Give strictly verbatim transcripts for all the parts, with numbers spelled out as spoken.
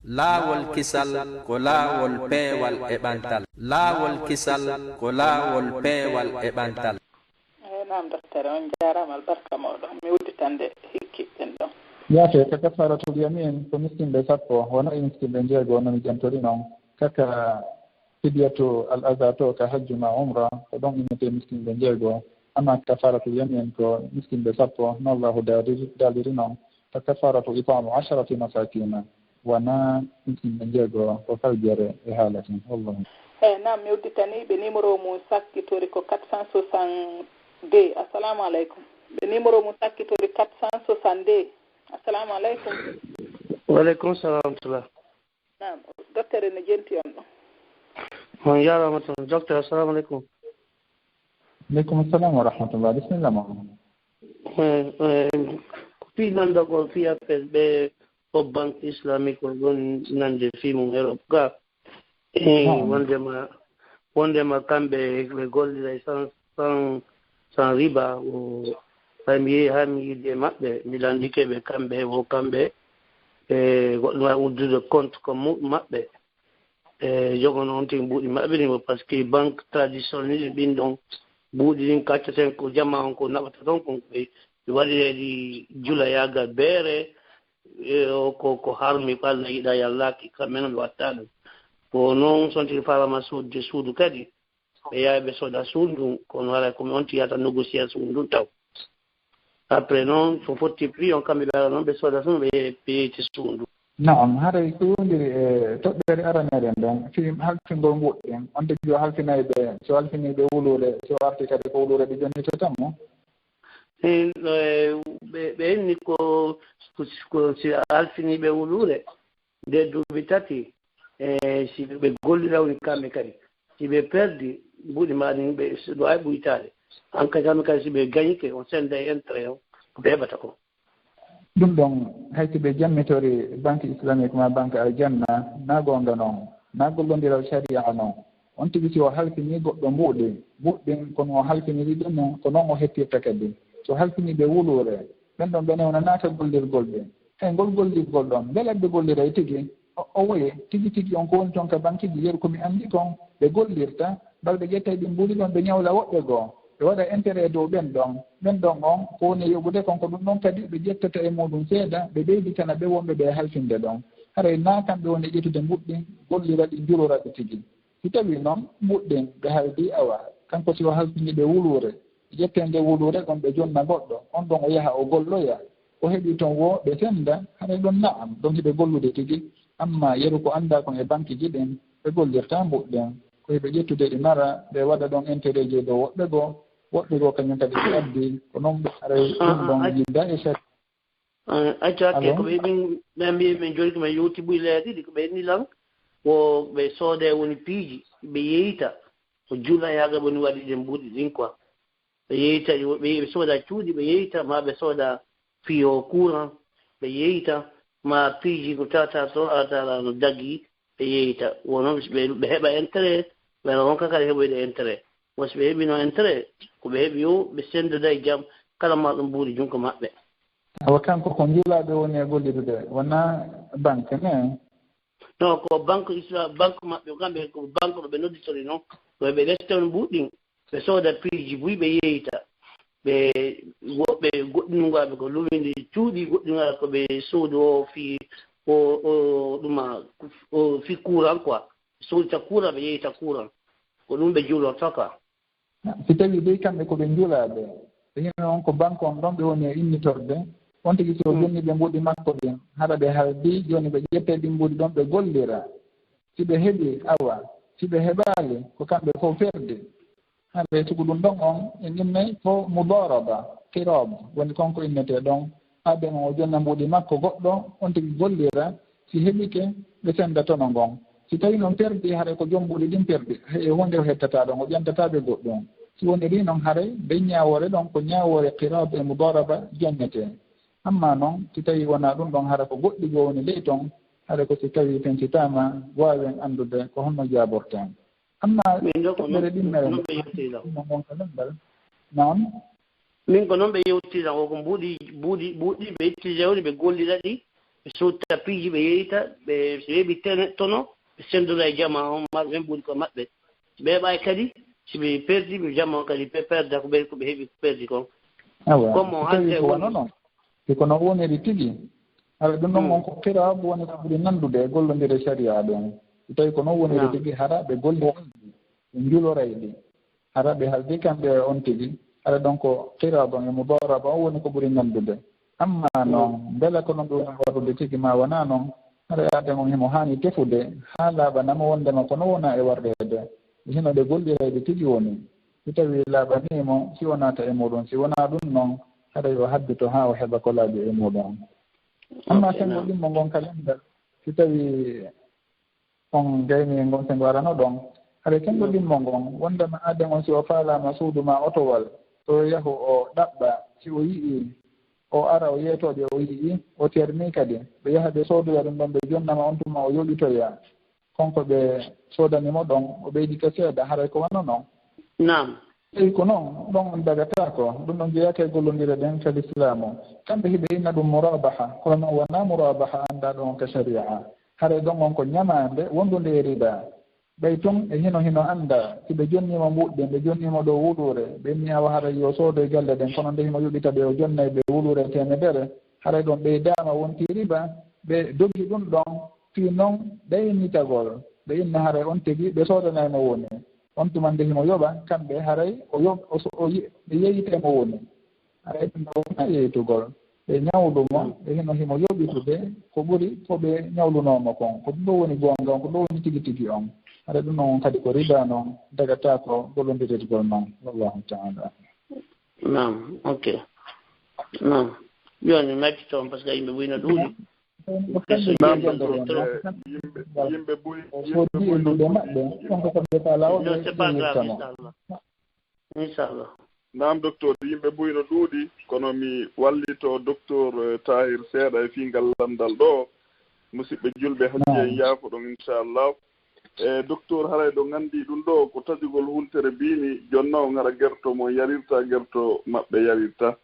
Laawol kisal ko laawol peewal e ɓantal. Laawol kisal ko laawol peewal e ɓantal. Eey, naam, doktere, on njaaraama, albarka mooɗon. Mi udditande hikkiiɗen ɗon. Yaafee, ka kaffaratul yamin ko miskinɓe sappo, wano e miskinɓe njeego no mi jantori non. Kaka fidiyatu al aza to ka hajju ma umra, ko ɗon innete miskinɓe njeego. Amma kaffaratul yamin ko miskinɓe sappo, no Allahu daaliri, daaliri non. Fa kafaratu it'amu asharati masakina, wona miskinɓe njeego ko faljere e haala tun. Wallahu. Eey, naam, mi udditanii ɓe numéro mum sakkitori ko quatre cent soixante-deux. Assalamu aleykum. Ɓe numéro mum sakkitori quatre cent soixante-deux. Assalamu aleykum. Wa aleykum salam wa rahmatullah. Naam, docteur ene jenti on ɗo. On njaaraama toon. Docteur, assalamu aleykum. Aleykum salam wa rahmatullah. Bisimilla ma. Eh, eh, ko fii nanndagol fii appel ɓe o banque islamique o ɗon nande fii mum Europe ga. Eh, wondema, wondema kamɓe ɓe golliray sans, sans, sans riba o, hay mi yehi, hay mi yiidi e maɓɓe, mi lanndike ɓe kamɓe o kamɓe, e goɗɗo waawi uddude compte ko mu-, maɓɓe. E jogono on tigi mbuuɗi maɓɓe ni mo, parce que banque traditionnelle ɗin ɗon mbuuɗi ɗin kaccaten ko jama on ko naɓata ton kon koye waɗireeɗi julayaagal beere, e o ko, ko harmi ko Allah yiɗa yallaaki, kamɓe non ɓe watta ɗum. Ko noon sontiri farama sodde suudu kadi, ɓe yawi ɓe soda suudu ndun, kono haray ko mi on tigi yata négocier suudu ndun taw. Après noon, so fotti prix on, kamɓe ɓe ara noon, ɓe soda tun, ɓe, ɓe yeyti suudu. Naam, haray ko yowndiri e toɓɓere aranere nden, fii halfingol mbuuɗi ɗin, on tigi o halfinay ɓe, si o halfini ɓe wuluure, si o arti kadi ko wuluure ɓe jonnitata mo? Hin, e, ɓe, ɓe inni ko, ko, ko si a halfini ɓe wuluure, nde duuɓi tati, e, si ɓe gollira woni kamɓe kadi. Si ɓe perdi, mbuuɗi ma ɗin ɓe, ɗo ay ɓuytaade. An kadi kamɓe kadi si ɓe gañike, on senda e intérêt on, ko ɓe heɓata ko. Ɗum ɗon, hay si ɓe jammitori banque islamique ma banque aljanna, na goonga non, na gollondiral sharia non. On tigi si o halfini goɗɗo mbuuɗi, mbuuɗi ɗin kono o halfiniri ɗum, ko non o hettirta kadi. So halfini ɓe wuluure, ɓen ɗon ɓe newnanaaka gollirgol ɓe. Hey, ngol gollirgol ɗon, mbela ɓe golliray tigi? O, o woye, tigi tigi on ko woni ton ka bankiji, yeru ko mi anndi kon, ɓe gollirta, mbal ɓe ƴetta e ɗin mbuuɗi ɗon, ɓe ñawla woɓɓe goo, ɓe waɗa intérêt dow ɓen ɗon. Ɓen ɗon on, ko woni e yoɓude kon, ko ɗum ɗon kadi ɓe ƴettata e muuɗum seeɗa, ɓe ɓeyditana ɓe wonɓe ɓe e halfinde ɗon. Haray naa kamɓe woni e ƴettude mbuuɗi ɗin, gollira ɗi, njurora ɗi tigi. Si tawii non mbuuɗi ɗin ɓe haldi, awa, kanko si o halfini ɓe wuluure, ƴettee nde wuluure ɗon ɓe jonna goɗɗo, on ɗon o yaha o golloya, o heɓii ton woo ɓe senda, haray ɗon na'am, ɗon hiɓe gollude tigi. Amma yeru ko anndaa kon e bankiji ɗin, ɓe gollirtaa mbuuɗi ɗin, ko hiɓe ƴettude ɗi mara, ɓe waɗa ɗon intérêt ji dow woɓɓe goo, woɓɓe goo kañum kadi ɓe addi, ko non ɓe haray ɗum ɗon yidda e sari. Eh, acca hakke, ko ɓe min, min mbiyi min joni ko min yewti buy leyɗe ɗiɗi, ko ɓe inni lan, wo ɓe sooda woni piiji, ɓe yeyta, ko juulayaagal woni waɗi ɗen mbuuɗi ɗin quoi. Ɓe yeyta, ɓe, ɓe sooda cuuɗi, ɓe yeyta, ma ɓe sooda fiyo courant, ɓe yeyta, ma piiji ko tata to, a tara no daggi, ɓe yeyta. Wono ɓe, ɓe heɓa intérêt, ɓe wonka kadi heɓoyde intérêt. Won si ɓe heɓino intérêt, ko ɓe heɓi o, ɓe sendoda e jam, kala ma ɗum mbuuɗi junko maɓɓe. Awa kanko ko njulaaɓe woni e gollidude, wonaa banque, ne? Non, ko banque isla-, banque maɓɓe, kamɓe ko banque ɗo ɓe nodditori non. Ko ɓe ƴetta on mbuuɗi ɗin, ɓe sooda piiji buy, ɓe yeeyta. Ɓe woɓɓe goɗɗinungaaɓe ko lumindi cuuɗi, goɗɗinungaaɓe ko ɓe soodu o fii, o, o, ɗuma, o fii courant quoi. Ɓe soodita courant, ɓe yeeyta courant. Ko ɗum ɓe julorta quoi. Si tawii dey kamɓe ko ɓe njulaaɓe, ɓe hino on ko banque on ɗon ɓe woni e innitorde, on tigi si o jonni ɓe mbuuɗi makko ɗin, hara ɓe haldi, jooni ɓe ƴettee ɗin mbuuɗi ɗon ɓe gollira. Si ɓe heɓii, awa. Si ɓe heɓaali, ko kamɓe fof perdi. Hara ɓe sugu ɗum ɗon on, en innay ko mudaraba, qirab, woni kon ko innetee ɗon. Haa ɓen o jonna mbuuɗi makko goɗɗo, on tigi gollira, si heɓike, ɓe senda tono ngon. Si tawii non perdi, haray ko jom mbuuɗi ɗin perdi. Hay e huunde o hettataa ɗon, o ƴantataa ɓe goɗɗum. Si woniri non, haray nden ñaawoore ɗon ko ñaawoore qirab e mudaraba jonnetee. Amma non, si tawii wonaa ɗum ɗon, hara ko goɗɗi goo woni ley ton, haray ko si tawii fentitaama, waawen anndude ko honno jaaborten. Amma min ɗo ko toɓɓere non, ɗimmere non ɓe yewtiri ɗam. Ɗum non wonta ɗemngal. Naam? Min ko non ɓe yewtiri ɗam, o ko mbuuɗi, mbuuɗi, mbuuɗi ɓe itti jawdi, ɓe gollira ɗi, ɓe sotta piiji, ɓe yeyta, ɓe so heɓi tene tono, ɓe sendora e jama on, marɓe ɓen ɓuri ko maɓɓe. Si ɓe heɓaay kadi, si ɓe perdi, ɓe jama on kadi ɓe perda ko ɓe, ko ɓe heɓi ko perdi kon. Awa, Comme on so tawi haalde ko wano woni. Non, si ko non woniri tigi, hara ɗum ɗon Hmm. On ko qirab woni ko ɓuri nanndude e gollondire sharia ɗon. So tawi ko non woniri Naam. Tigi, hara ɓe gollirayɗi, ɓe njulorayɗi. Hara ɓe haldi kamɓe e on tigi, hara ɗon ko qirab on e mudaraba on woni ko ɓuri nanndude. Amma non, mbela ko non ɓe woni waɗude tigi ma wona non, hara yaaden on himo haani tefude, haa laaɓana mo wondema ko non wona e warreede. E hino ɓe gollirayɓe tigi woni. Si tawi laaɓanii mo, si o naata e muɗum, si wonaa ɗum non, haray o haddito haa o heɓa ko laaɓi e muɗum. Amma Ok, sengo naam. Ɗimmo ngon kalenda, si tawi on gayni e ngon sengo arano ɗon, haray sengo ɗimmo ngon, wondema aaden on si o faalaama suudu ma otowal, o yahu o ɗaɓɓa, si o yi'i, o ara o yeetoo ɓe o yi'i, o terni kadi, ɓe yaha ɓe soodoya ɗum ɗon, ɓe jonnama on tuma o yoɓitoya. Kon ko ɓe soodani mo ɗon, o ɓeydita seeɗa, haray ko wano non. Naam. Tawi ko non, ɗon on dagataako, ɗum ɗon jeyaaka e gollondire ɗen ka lislaamu. Kamɓe hiɓe inna ɗum murabaha, kono non wonaa murabaha anndaa ɗon ka sharia. Haray ɗon on ko ñamaande wondude e riba. Ɓay tun e hino hino anndaa, si ɓe jonnii mo mbuuɗi ɗin, ɓe jonnii mo ɗo wuluure, ɓe inni awa haray yo soodoy galle ɗen, kono nde himo yoɓita ɓe o jonnay ɓe wuluure e teemedere, haray ɗon ɓeydaama wonti riba, ɓe dogi ɗum ɗon, fii non ɗaynitagol, ɓe inna haray on tigi ɓe soodanay mo woni. On tuma nde himo yoɓa, kamɓe haray o yoɓ-, o so-, o ye-, ɓe yeyitay mo woni. Haray ɗum ɗo wona yeytugol. Ɓe ñawlu mo, ɓe hino himo yoɓitude ko ɓuri ko ɓe ñawlunoo mo kon. Ko ɗum ɗo woni goonga on, ko ɗum ɗo woni tigi tigi on. Haray ɗum ɗon on kadi ko riba non, dagataako gollondirirgol non. Wallahu ta'ala. Naam, ok. Naam. Jooni mi acci toon, parce que yimɓe buy no ɗuuɗi. Naam, docteur, eh, yimɓe, yimɓe buy, yimɓe buy no ɗuuɗi. Non, c'est pas grave, inchallah. Inchallah. Naam, docteur, yimɓe buy no ɗuuɗi, kono mi wallito docteur, eh, Tahir seeɗa e fii ngal lanndal ɗo. Musidɓe julɓe, hajji en yaafo ɗon, inchallah. E docteur, haray ɗo nganndi ɗum ɗo ko taƴugol huntere biini, jonna on hara gerto mo yarirta, gerto maɓɓe yarirta.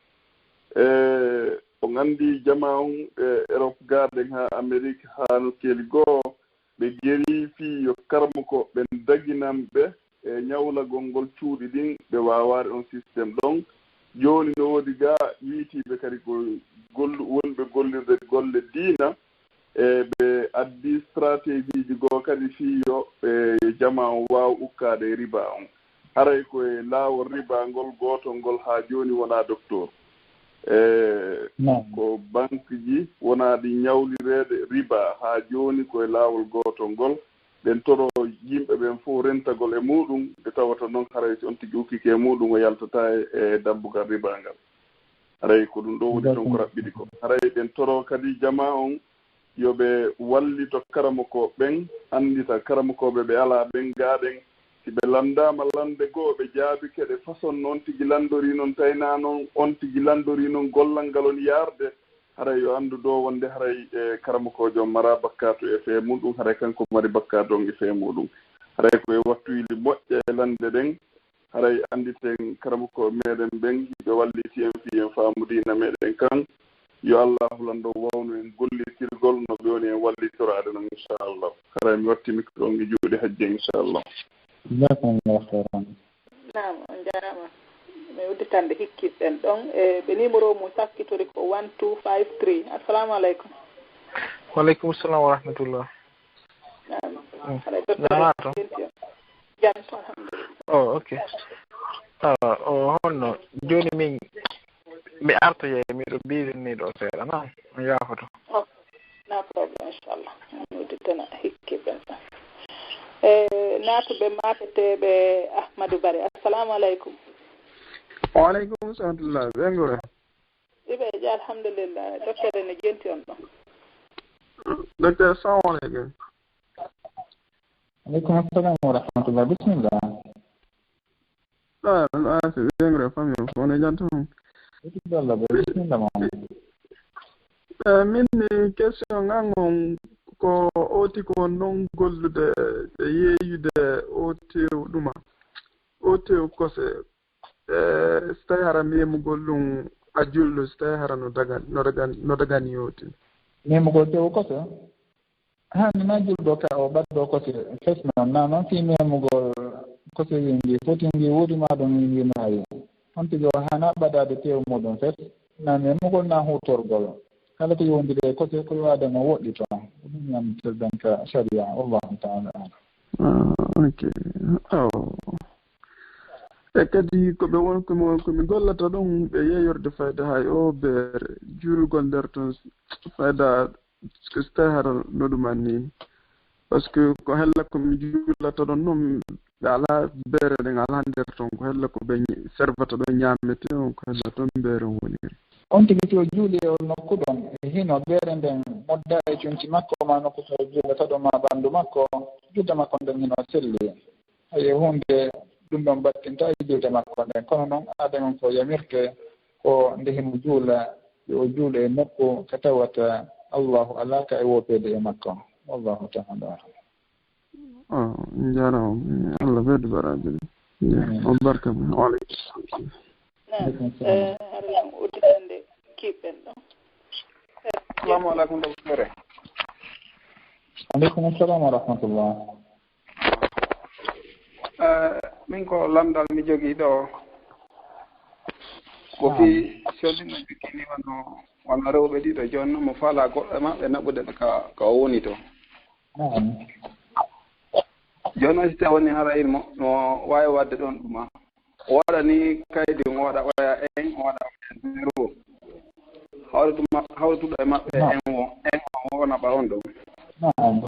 E o nganndi jama on e Europe gaaɗen haa Amérique, haa nokkeeli goo, ɓe geri fii yo karamoko ɓen daginan ɓe e ñawlagol ngol cuuɗi ɗin, ɓe waawaade on système ɗon. Jooni no woodi gaa wiitiiɓe kadi ko gollu-, wonɓe gollirde golle diina, e ɓe addi stratégie ji goo kadi fii yo, e, yo jama on waaw ukkaade e riba on. Haray ko e laawol riba ngol gootol ngol haa jooni wonaa docteur. E, ko banque ji wonaa ɗi ñawlireede riba haa jooni ko e laawol gootol ngol. Ɓen toro yimɓe ɓen fof rentagol e muɗum, ɓe tawata noon haray si on tigi ukkike e muɗum, o yaltataa e, e dabbugal riba ngal. Haray ko ɗum ɗo woni toon ko raɓɓiɗi ko. Haray ɓen toro kadi jama on yo ɓe wallito karamokooɓe ɓen, anndita karamokooɓe ɓe alaa ɓen gaaɗen. Si ɓe lanndaama lannde goo, ɓe jaabike ɗe façon noon tigi lanndori noon, taynaa noon on tigi lanndori noon gollal ngal on yaarde, haray yo anndu ɗo wonde haray, e, karamokoojo on maraa bakkaatu e fee muɗum, haray kanko mari bakkaatu on e fee muɗum. Haray ko e wattuyli moƴƴa e lannde ɗen, haray annditen karamokooɓe meɗen ɓen, hiɓe walliti en fii en faamu diina meɗen kan. Yo Allaahu lanɗo wawnu en gollitirgol no ɓe woni en wallitoraade non, inchallah. Haray mi watti mikro on e juuɗe hajji en, inchallah. Jazakumullahu khairan. Naam, on njaaraama. Mi udditande hikkiiɓe ɓen ɗon. E ɓe numéro mum sakkitori ko one two five three. Assalamu aleykum. Wa aleykum salam wa rahmatullah. Naam. Mm. Haray docteur Nana to? Jam to, alhamdulillah. Oh, ok. Ah, o honno? Jooni min, mi artoyay, miɗo biisinni ɗo seeɗa, na? On yaafoto. Ok. No problem, inchallah. Mi udditana hikkiiɓe ɓen. E, naatuɓe maapeteeɓe Ahmadou Barry. Assalamu aleykum. Wa aleykum salam. Ɓe ngure. Iɓe ja, alhamdulillah. Docteur ene jenti on ɗon. Docteur, assalamu aleykum. Aleykum assalam wa rahmatullah. Bismillah. Ah, ah, c'est bien vrai, famille, on est gentil. Bismillah, bismillah, maman. Eh, min ni question ngan on ko oti ko non gollude e yeeyude o tew ɗuma. O tew kose. Eh, si tawi hara memugol ɗum a julɗo, si tawi hara no dagan-, no dagan-, no dagani yootin. Memugol tew kose. Hani na julɗo ka o ɓaddo kose fes noon, na noon fii memugol kose wingi, foti ngi wuuri maa ɗum wingi maayi. On tigi o hana ɓadaade tew muɗum fes, na memugol na huutorgol. Kala ko yowndiri e kose ko yo adan o woɗɗito. Ko ɗum yamtirɗen ka sharia. Wallahu ta'ala a'lam. Ah, ok. Aw. E kadi ko ɓe won ko mo, ko mi gollata ɗum ɓe yeeyorde fayda hay o beere juulugol nder ton fayda ko so tawi hara no ɗum anni. Parce que ko hella ko mi juulata ɗon noon ɓe alaa beere ɗen alaa nder ton ko hella ko ɓe servata ɗon ñaamete on ko hella toon beere on woniri. On tigi si o juuli e on nokku ɗon e hino beere nden modda e conci makko ma nokku so o juulata ɗon ma ɓanndu makko, julde makko nden hino selli. Hay e huunde ɗum ɗon battinta e julde makko nden. Kono noon aaden on ko yamirte ko nde himo juula yo o juulu e nokku ka tawata Allahu alaa ka e woopeede e makko. Wallahu ta'ala a'lam. Oh, njaaraama. Allah ɓeydu baraaji. On barka. Waaleykum salam. Naam. Eh, harlam udditande kiɓɓen ɗo. Assalamu alaikum, docteur. Aleykum assalam wa rahmatullah. Eh, min ko lamdal mi jogii ɗo. Ko fi soldino jokkini wano wano rewɓe ɗiɗo jooni noon mo faala goɗɗo e maɓɓe naɓude ɓe ka ka o woni to. Jooni noon si tawi woni hara imo no waawi waɗde ɗoon ɗuma. O waɗa ni kaydi o waɗa oya en o waɗa oya zéro. Hawrituɗo e maɓɓe en o en o wona ɓa on ɗo. Naam.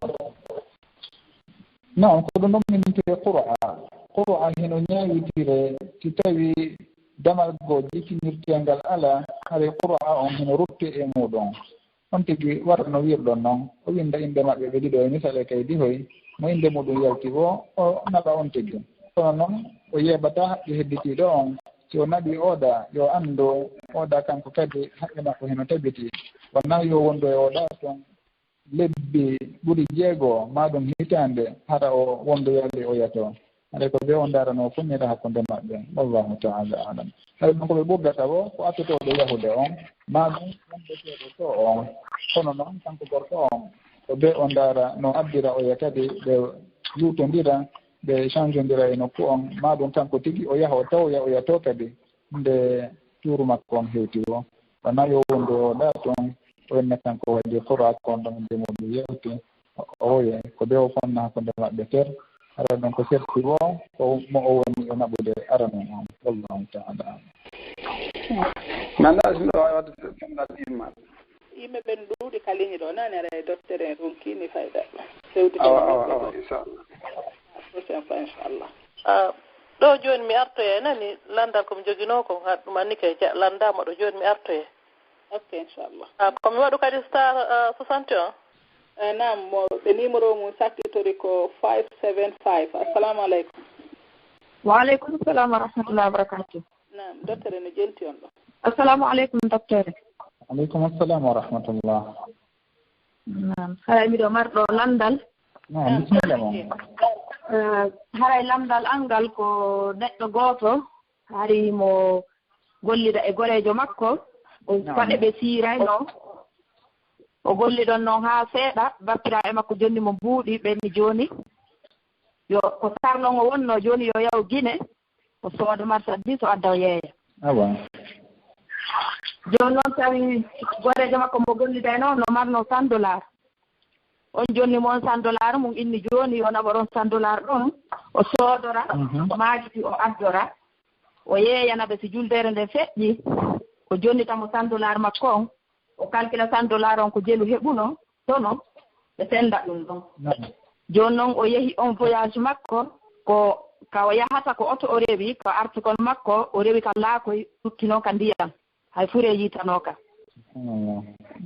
Naam, ko ɗum ɗon min mbiyi qur'a. Qur'a hino ñaawitire si tawi damal goo jikinirteengal alaa, haray qur'a on hino rutte e muuɗum. On tigi wara no wiirɗon non, o winnda innde maɓɓe ɓe ɗiɗo e misal e kaydi hoy, mo innde muuɗum yalti woo, o naɓa on tigi. Kono non, o yeebataa haqqi hedditiiɗo on, si o naɓii ooɗa, yo anndu ooɗa kanko kadi haqqe makko hino tabiti. Wonaa yo wondu e ooɗa ton lebbi ɓuri jeego maa ɗum hitaande, hara o wondu yalli o yatoo. Haray ko ɓe o ndaarano funnita hakkunde maɓɓe. Wallahu ta'ala a'lam. Hay ɗum ko ɓe ɓurgata woo ko attotooɗo yahude on, maa ɗum wondeteeɗo to on. Kono noon, kanko gorko on, ko ɓe o ndaara no addira oya kadi ɓe luutondira, ɓe changeondira e nokku on, maa ɗum kanko tigi o yaha o tawoya oya to kadi nde tuuru makko on hewti woo. Wonaa yo wondu o ɗa toon, o inna kanko waɗi qur'a ko on ɗon nde muɗum yewti. Oye, ko ɓe o fonna hakkunde maɓɓe ter, hara ɗon ko serti woo, ko mo o woni e naɓude aranon on. Wallahu ta'ala a'lam. Manda si mbiɗo waawi waɗde ɗemngal imma. Yimɓe ɓen ɗuuɗi ka ligne ɗo, nani ara e docteur en ronki ni fayda. Fewti Awa, awa, awa, inchallah. Prochaine fois, inchallah. Ah, ɗo jooni mi artoya e nani lanndal ko mi joginoo ko, haɗ ɗum anni kay ja- lanndaama ɗo jooni mi artoya. Ok, inchallah. Ah, ko mi waɗu kadi star ah, soixante et un? Eh, naam, mo ɓe numéro mum sakkitori ko five seven five. Assalamu aleykum. Wa aleykum salam wa rahmatullahi wa barakatuh. Naam, docteur no jenti on ɗo. Assalamu aleykum, docteur. Aleykum assalam wa rahmatullah. Naam, haray miɗo marɗo lanndal. Naam, bisimilla ma. Eh, haray lamndal an ngal ko neɗɗo gooto hari mo gollida e goreejo makko, o paɗe ɓe siirayno. O golli ɗon noon haa seeɗa, bappiraaɓe makko jonni mo mbuuɗi, ɓenni jooni. Yo ko sarlon o wonno jooni yo yaw Gine, o sooda marchandise o adda o yeeya. Awa. Jooni noon tawi goreejo makko mo gollidayno no marno cent dollars. On jonni mo on cent dollars mum inni jooni yo naɓor on cent dollars ɗon o soodora, maajiti o addora, o yeeyana ɓe si juldeere nde feƴƴi, o jonnita mo cent dollars makko on, o calcula cent dollars on ko jelu heɓuno, tono, ɓe senda ɗum ɗon. Jooni noon o yehi on voyage makko, ko ka o yahata ko oto o rewi, ko artugol makko, o rewi ka laakoy, ruttino ka ndiyam. Hay fure yitanooka.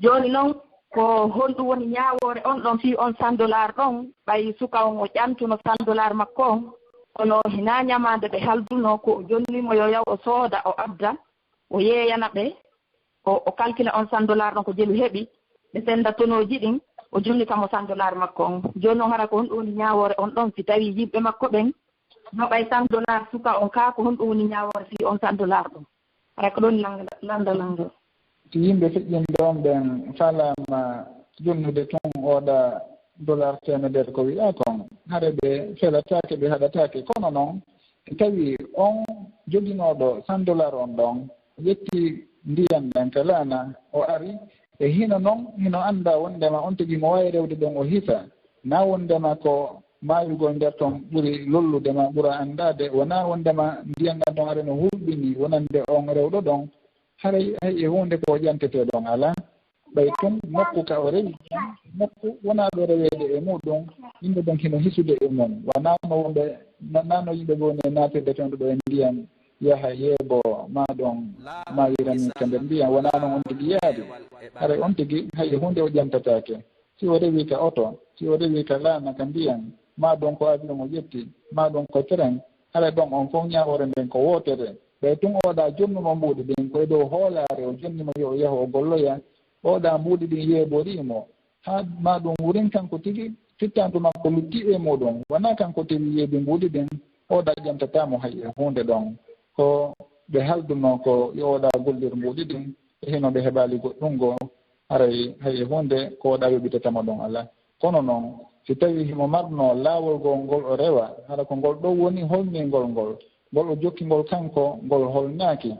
Jooni noon ko honɗum woni ñaawoore on ɗon fii on cent dollars ɗon, ɓay suka on o ƴantuno cent dollars makko on, kono hinaa ñamaande ɓe halduno ko o jonni mo yo yaw o sooda o adda, o yeeyana ɓe, o o calcula on cent dollars ɗon ko jelu heɓi, ɓe senda tonooji ɗin, o jonnita mo cent dollars makko on. Jooni noon hara ko honɗum woni ñaawoore on ɗon si tawii yimɓe makko ɓen noɓay cent dollars suka on kaa ko honɗum woni ñaawoore fii on cent dollars ɗon? Hara ko ɗon lannda lannda. Si yimɓe feƴƴinɓe on ɓen faalaama jonnude tun oɗa dollar teemedere ko wi'aa kon, hare ɓe felataake, ɓe haɗataake. Kono non, si tawii on joginooɗo cent dollar on ɗon, o ƴetti ndiyan ɗan ka laana, o ari, e hino non, hino anndaa wonndema on tigi mo waawi rewde ɗon o hisa, na wonndema ko maayugol nder ton ɓuri lollude ma ɓura anndaade, wonaa wonndema ndiyan ɗan ton hare no hulɓini wonande on rewɗo ɗon, haray hay e huunde ko o ƴantetee ɗon alaa. Ɓay tun nokku ka o rewi, nokku wonaa ɗo reweede e muɗum, yimɓe ɓen hino hisude e mum. Wonaa no wonɓe, na, na no yimɓe goo ne naatirde fewndo ɗo e ndiyan, yaha yeebo, maa ɗon maayirani ka nder ndiyan, wonaa non on tigi yaadi. Haray on tigi hay e huunde o ƴantataake. Si o rewi ka oto, si o rewi ka laana, ka ndiyan, maa ɗon ko avion o ƴetti, maa ɗon ko train, haray ɗon on fow ñaawoore nden ko wootere. Ɓay tun oɗa jonnuno mbuuɗi ɗin ko e dow hoolaare, o jonnimo yo o yahu o golloya, oɗa mbuuɗi ɗin yeeborii mo. Haa maa ɗum wurin kanko tigi, fittandu makko lutti e muɗum. Wonaa kanko tigi yeebi mbuuɗi ɗin, oɗa ƴantataa mo hay e huunde ɗon. Ko ɓe haldunoo ko yo oɗa gollir mbuuɗi ɗin, e hino ɓe heɓaali goɗɗun goo, haray hay e huunde ko oɗa yoɓitata mo ɗon alaa. Kono non, si tawii himo marnoo laawol goo ngol o rewa, hara ko ngol ɗoo woni holningol ngol, ngol o jokki ngol kanko, ngol holnaaki.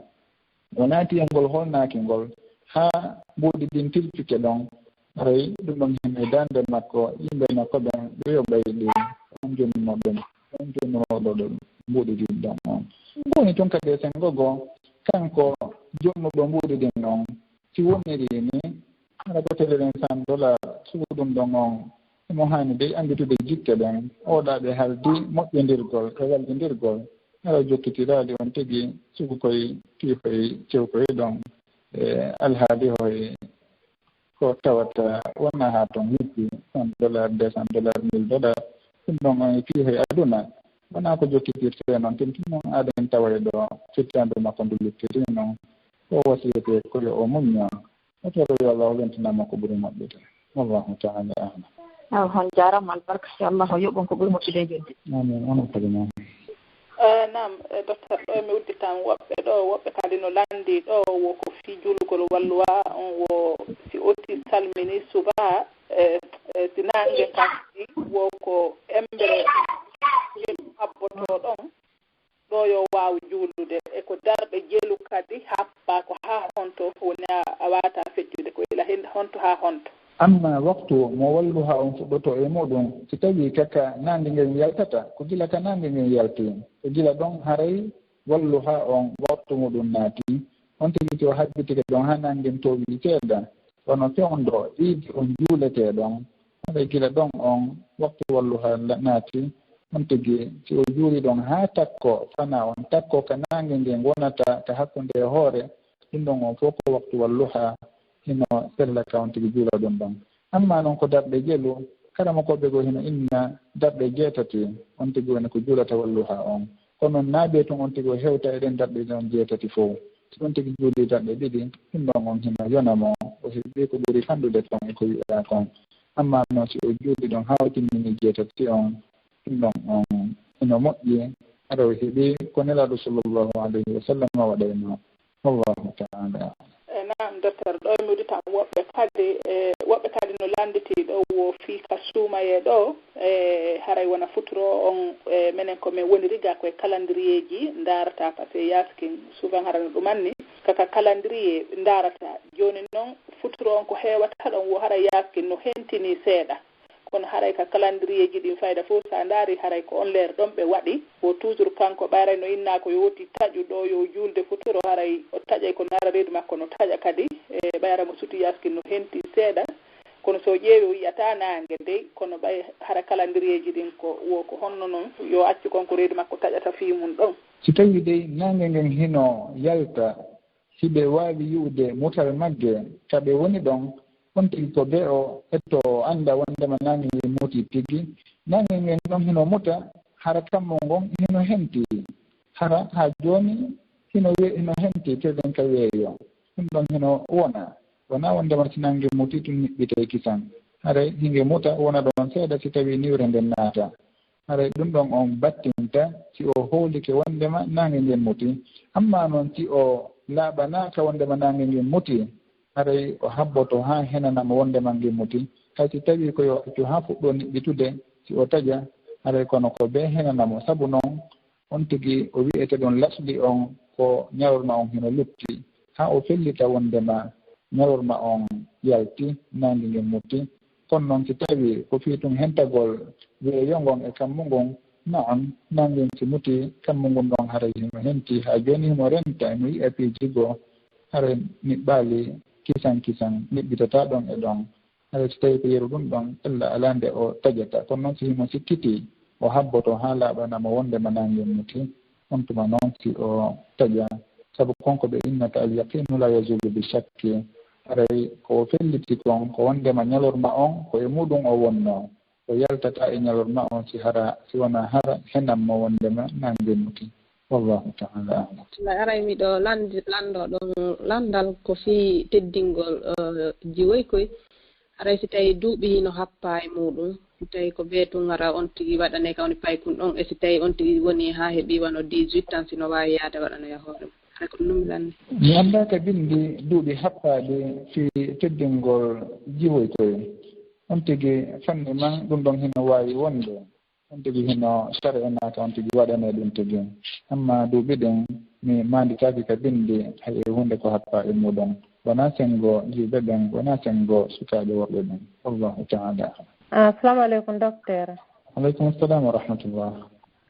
O naati e ngol holnaaki ngol, haa mbuuɗi ɗin tilpike ɗon, haray ɗum ɗon hino e daande makko, yimɓe makko ɓen ɓe yoɓay ɗi, on jonnuno ɗum, on jonnunooɗo ɗum mbuuɗi ɗin ɗon on. Ɗum woni tun kadi e senngo goo, kanko jonnuɗo mbuuɗi ɗin on, si woniri ni, hara ko tele ɗen cent dollars, sugu ɗum ɗon on, emo haani dey annditude jikke ɗen, oɗa ɓe haldi moƴƴindirgol e wallindirgol, hara jokkitiraali on tigi sugu koy piihoy cewkoy ɗon. E alhaali hoy ko tawata wonaa haa ton hippi, cent dollars, deux cent dollars, mille dollars, ɗum ɗon on e piihoy aduna. Wonaa ko jokkitirtee non, tun tun non aɗen tawa e ɗo fittandu makko ndu luttiri non. O wasiyete ko yo o muñño. Otoro yo Allah o weltinama ko ɓuri moƴƴude. Wallahu ta'ala a'lam. Aw, on jaaraama albarka. Yo Allah o yoɓ on ko ɓuri moƴƴude e jodde. Amin. Onon kadi noon. Eh, naam, eh, docteur, ɗo mi udditan woɓɓe ɗo, woɓɓe kadi no lanndi ɗo, wo ko fii juulugol walluha on, wo si otti salmini suba, eh, eh, si naange kadi, wo ko embre abboto ɗon, ɗo yo waaw juulude, e ko darɗe jelu kadi happaa ko haa honto woni a, a waata feƴƴude, ko ila hen honto haa honto. Amma waktu mo walluha on fuɗɗoto e muɗum, si tawi ka ka naange ngen yaltata, ko gila ka naange ngen yalti, ko gila ɗon haray walluha on waktu muɗum naati, on tigi si o habbitike ɗon haa naange ngen toowii seeɗa, wano fewndo iidi on juuletee ɗon, haray gila ɗon on waktu walluha la-, naati, on tigi si o juuli ɗon haa takko, fana on takko ka naange ngen wonata ka hakkunde e hoore, ɗum ɗon on fof ko waktu walluha, hino sella ka on tigi juula ɗum ɗon. Amma non ko darɗe jelu, karamokooɓe goo hino inna darɗe jeetati, on tigi woni ko juulata walluha on. Kono non naa ɓe tun on tigi o hewta e ɗen darɗe ɗon jeetati fow. Si on tigi juuli darɗe ɗiɗi, ɗum ɗon on hino yona mo, o heɓi ko ɓuri fanɗude ton e ko wi'aa kon. Amma non si o juuli ɗon haa o timmini jeetati on, ɗum ɗon on hino moƴƴi, hara o heɓi ko Nelaaɗo sallallahu alayhi wa sallam waɗayno. Wallahu ta'ala. E naam, docteur, ɗo e mi udditan woɓɓe kadi, e woɓɓe kadi no lannditi ɗo wo fii ka suumayee ɗo, e haray wona futuro on, e menen ko men woni riga ko e calendrier ji ndaarata, parce que yaaskin souvent hara no ɗumanni, kaka calendrier ndaarata. Jooni non futuro on ko heewata ɗon wo hara yaaskin no hentini seeɗa. Kono haray ka calendrier ji ɗin fayda fof, sa ndaari haray ko on leer ɗon ɓe waɗi. Wo toujours kanko ɓayray no inna ko yo woti taƴu ɗo yo juulde futuro, haray o taƴay kono hara reedu makko no taƴa kadi. E ɓayra mo suti yaskin no henti seeɗa. Kono so ƴeewi o yi'ata naange dey, kono ɓay hara calendrier ji ɗin ko wo ko honno non, yo accu kon ko reedu makko taƴata fii mum ɗon. Si tawi dey naange ngen hino yalta, si ɓe waawi yi'ude mutal magge ka ɓe woni ɗon, on tigi ko bee o etto o annda wonndema naange ngen mutii tigi. Naange ngen ɗon hino muta, hara kammu ngon hino henti. Hara haa jooni hino we-, hino henti, telen ka weeyo. Ɗum ɗon hino wona. Wonaa wonndema si naange mutii tun niɓɓitay kisan. Haray hinge muta wona ɗon seeɗa si tawii niwre nden naata. Haray ɗum ɗon on battinta si o hoolike wonndema naange ngen mutii. Amma non si o laaɓanaaka wonndema naange ngen mutii, haray o habboto haa henana mo wondema nge muti. Hay si tawii ko yo accu haa fuɗɗoo niɓɓitude, si o taƴa, haray kono ko bee henana mo. Sabu non, on tigi o wi'ete ɗon lasli on ko ñalorma on hino lutti, haa o fellita wondema ñalorma on yalti, naange ngen muti. Kono non si tawii ko fii tun hentagol weeyo ngon e kammu ngun, na'am, naange ngen si muti, kammu ngun ɗon haray himo henti, haa jooni himo renta, himo yi'a piiji goo, haray niɓɓaali kisan kisan, niɓɓitataa ɗon e ɗon. Haray si tawii ko yeru ɗun ɗon, ella alaa nde o taƴata. Kono non si himo sikkitii, o habboto haa laaɓana mo wondema naange ngen muti, on tuma non si o taƴa. Sabu kon ko ɓe innata al yaqinu la yazulu bi shakki. Haray ko o felliti kon, ko wondema ñalorma on, ko e muɗum o wonnoo. O yaltataa e ñalorma on si hara, si wanaa hara henan mo wondema naange ngen muti. Wallahu ta'ala a'lam. Haray miɗo landi-, lanndo ɗon lanndal ko fii teddingol, eh, jiwoy koy. Haray si tawii duuɓi hino happaa e muɗum, si tawii ko bee tun hara on tigi waɗanee ka woni paykun ɗon, e si tawii on tigi woni haa heɓii wano dix-huit ans, si no waawi yaade waɗanoya hoore mum. Haray ko ɗun mi lanndi. Mi anndaa ka binndi duuɓi happaaɗi fii teddingol jiwoy koy. On tigi fanni man ɗun ɗon hino waawi wonde. On tigi hino sari'anaaka on tigi waɗanee ɗun tigi. Amma duuɓi ɗin, mi maanditaaki ka binndi hay e huunde ko happaa e muɗum. Wanaa senngo jiwɓe ɓen, wanaa senngo sukaaɓe worɓe ɓen. Wallahu ta'ala a'lam. Ah, assalamu aleykum, docteur. Aleykum assalam wa rahmatullah.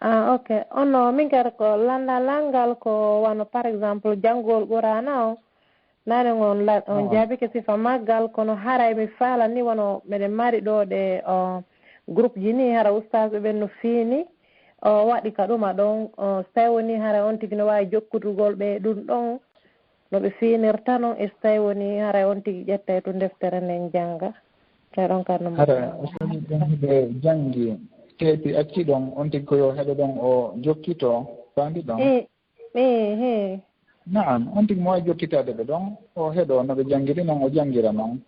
Ah, ok. Ono min kadi ko lanndal ngal ko wano, par exemple, janngugol Qur'aana o. Naane on la-, on jaabike sifa maggal, kono haray mi faalani wano meɗen mari ɗoo ɗe, o, groupe ji ni, hara ustaasɓe ɓen no fiini, o, waɗi ka ɗuma ɗon, o, so tawi woni haray on tigi no waawi jokkitugol ɓe ɗum ɗon, no ɓe fiinirta non, e so tawi woni haray on tigi ƴettay to deftere nden jannga. Tawi ɗon kan no hara, moƴƴi. O tawi ɗon hiɓe janngi, teepi acci ɗon, on tigi ko yo heɗo ɗon o jokkito, faandi ɗon? Ii, ii, ii. Naam, on tigi mo waawi jokkitaade ɓe ɗon, o heɗoo no ɓe janngiri non, o janngira non.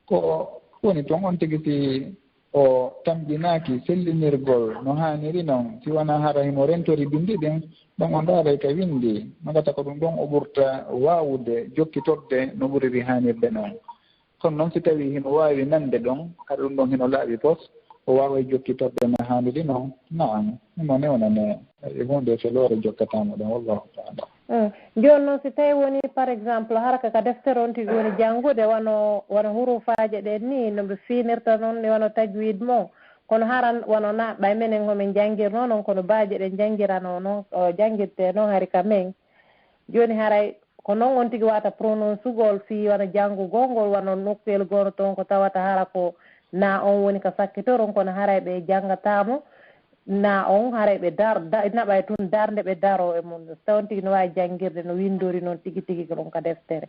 Ko woni ton on tigi si o tamƴinaaki sellinirgol no haaniri non, si wanaa hara himo rentori binndi ɗin, ɗon o ndaaray ka winndi, no gasa ko ɗum ɗon o ɓurta waawude jokkitorde no ɓuriri haanirde non. Kono non si tawii hino waawi nande ɗon, hara ɗum ɗon hino laaɓi pos, o waaway jokkitorde no haaniri non, na'am, himo newnane e huunde feloore jokkataa mo ɗon, wallahu ta'ala. Mm. Jooni non si tawii woni, par exemple, hara ka, ka deftere on tigi woni janngude, wano, wano hurufaaje ɗen ni, no ɓe fiinirta non, wano tajwid mo. Kono haran wano na, ɓay menen homin janngirnoo non, kono baaje ɗen janngiranoo non, o janngirtee non hari ka men. Jooni haray ko non on tigi wata prononcugol fii wano janngugol ngol, wano nokkuyel goono toon ko tawata hara ko na on woni ka sakkitoron, kono haray ɓe janngataa mo, na on haray ɓe dar-, da-, naɓay tun darnde ɓe daroo e mum. So tawi on tigi no waawi janngirde no winndori non tigi tigi ko ɗon ka deftere.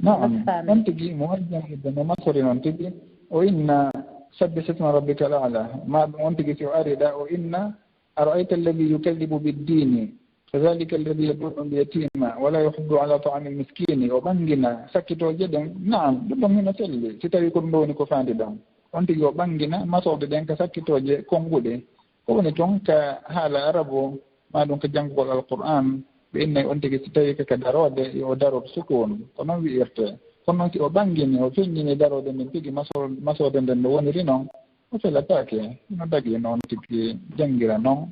Naam, on tigi mo waawi janngirde no masori non tigi, o inna sabbihisma rabbikal a'la. Ma ɗum on tigi si o ari ɗa, o inna, ara'ayta alladhi yukadhibu bid-dini. Fadhalika alladhi yad'u al-yatima wa la yahuddu ala ta'amil miskini. O ɓanngina sakkitooje ɗen. Naam, ɗum ɗon hino selli. Si tawii ko ɗum ɗo woni ko faandi ɗon. On tigi o ɓanngina masooɗe ɗen ka sakkitooje konnguɗe. Ko woni ton ka haala arabu, maa ɗum ka janngugol Alqur'aan, ɓe innay on tigi si tawii ka, ka daroode, yo o daror sukuun. Ko non wi'irtee. Kono non si o ɓanngini, o feññini daroode nden tigi masoo-, masoode nden no woniri non, o felataake, no dagii noon tigi janngira noon.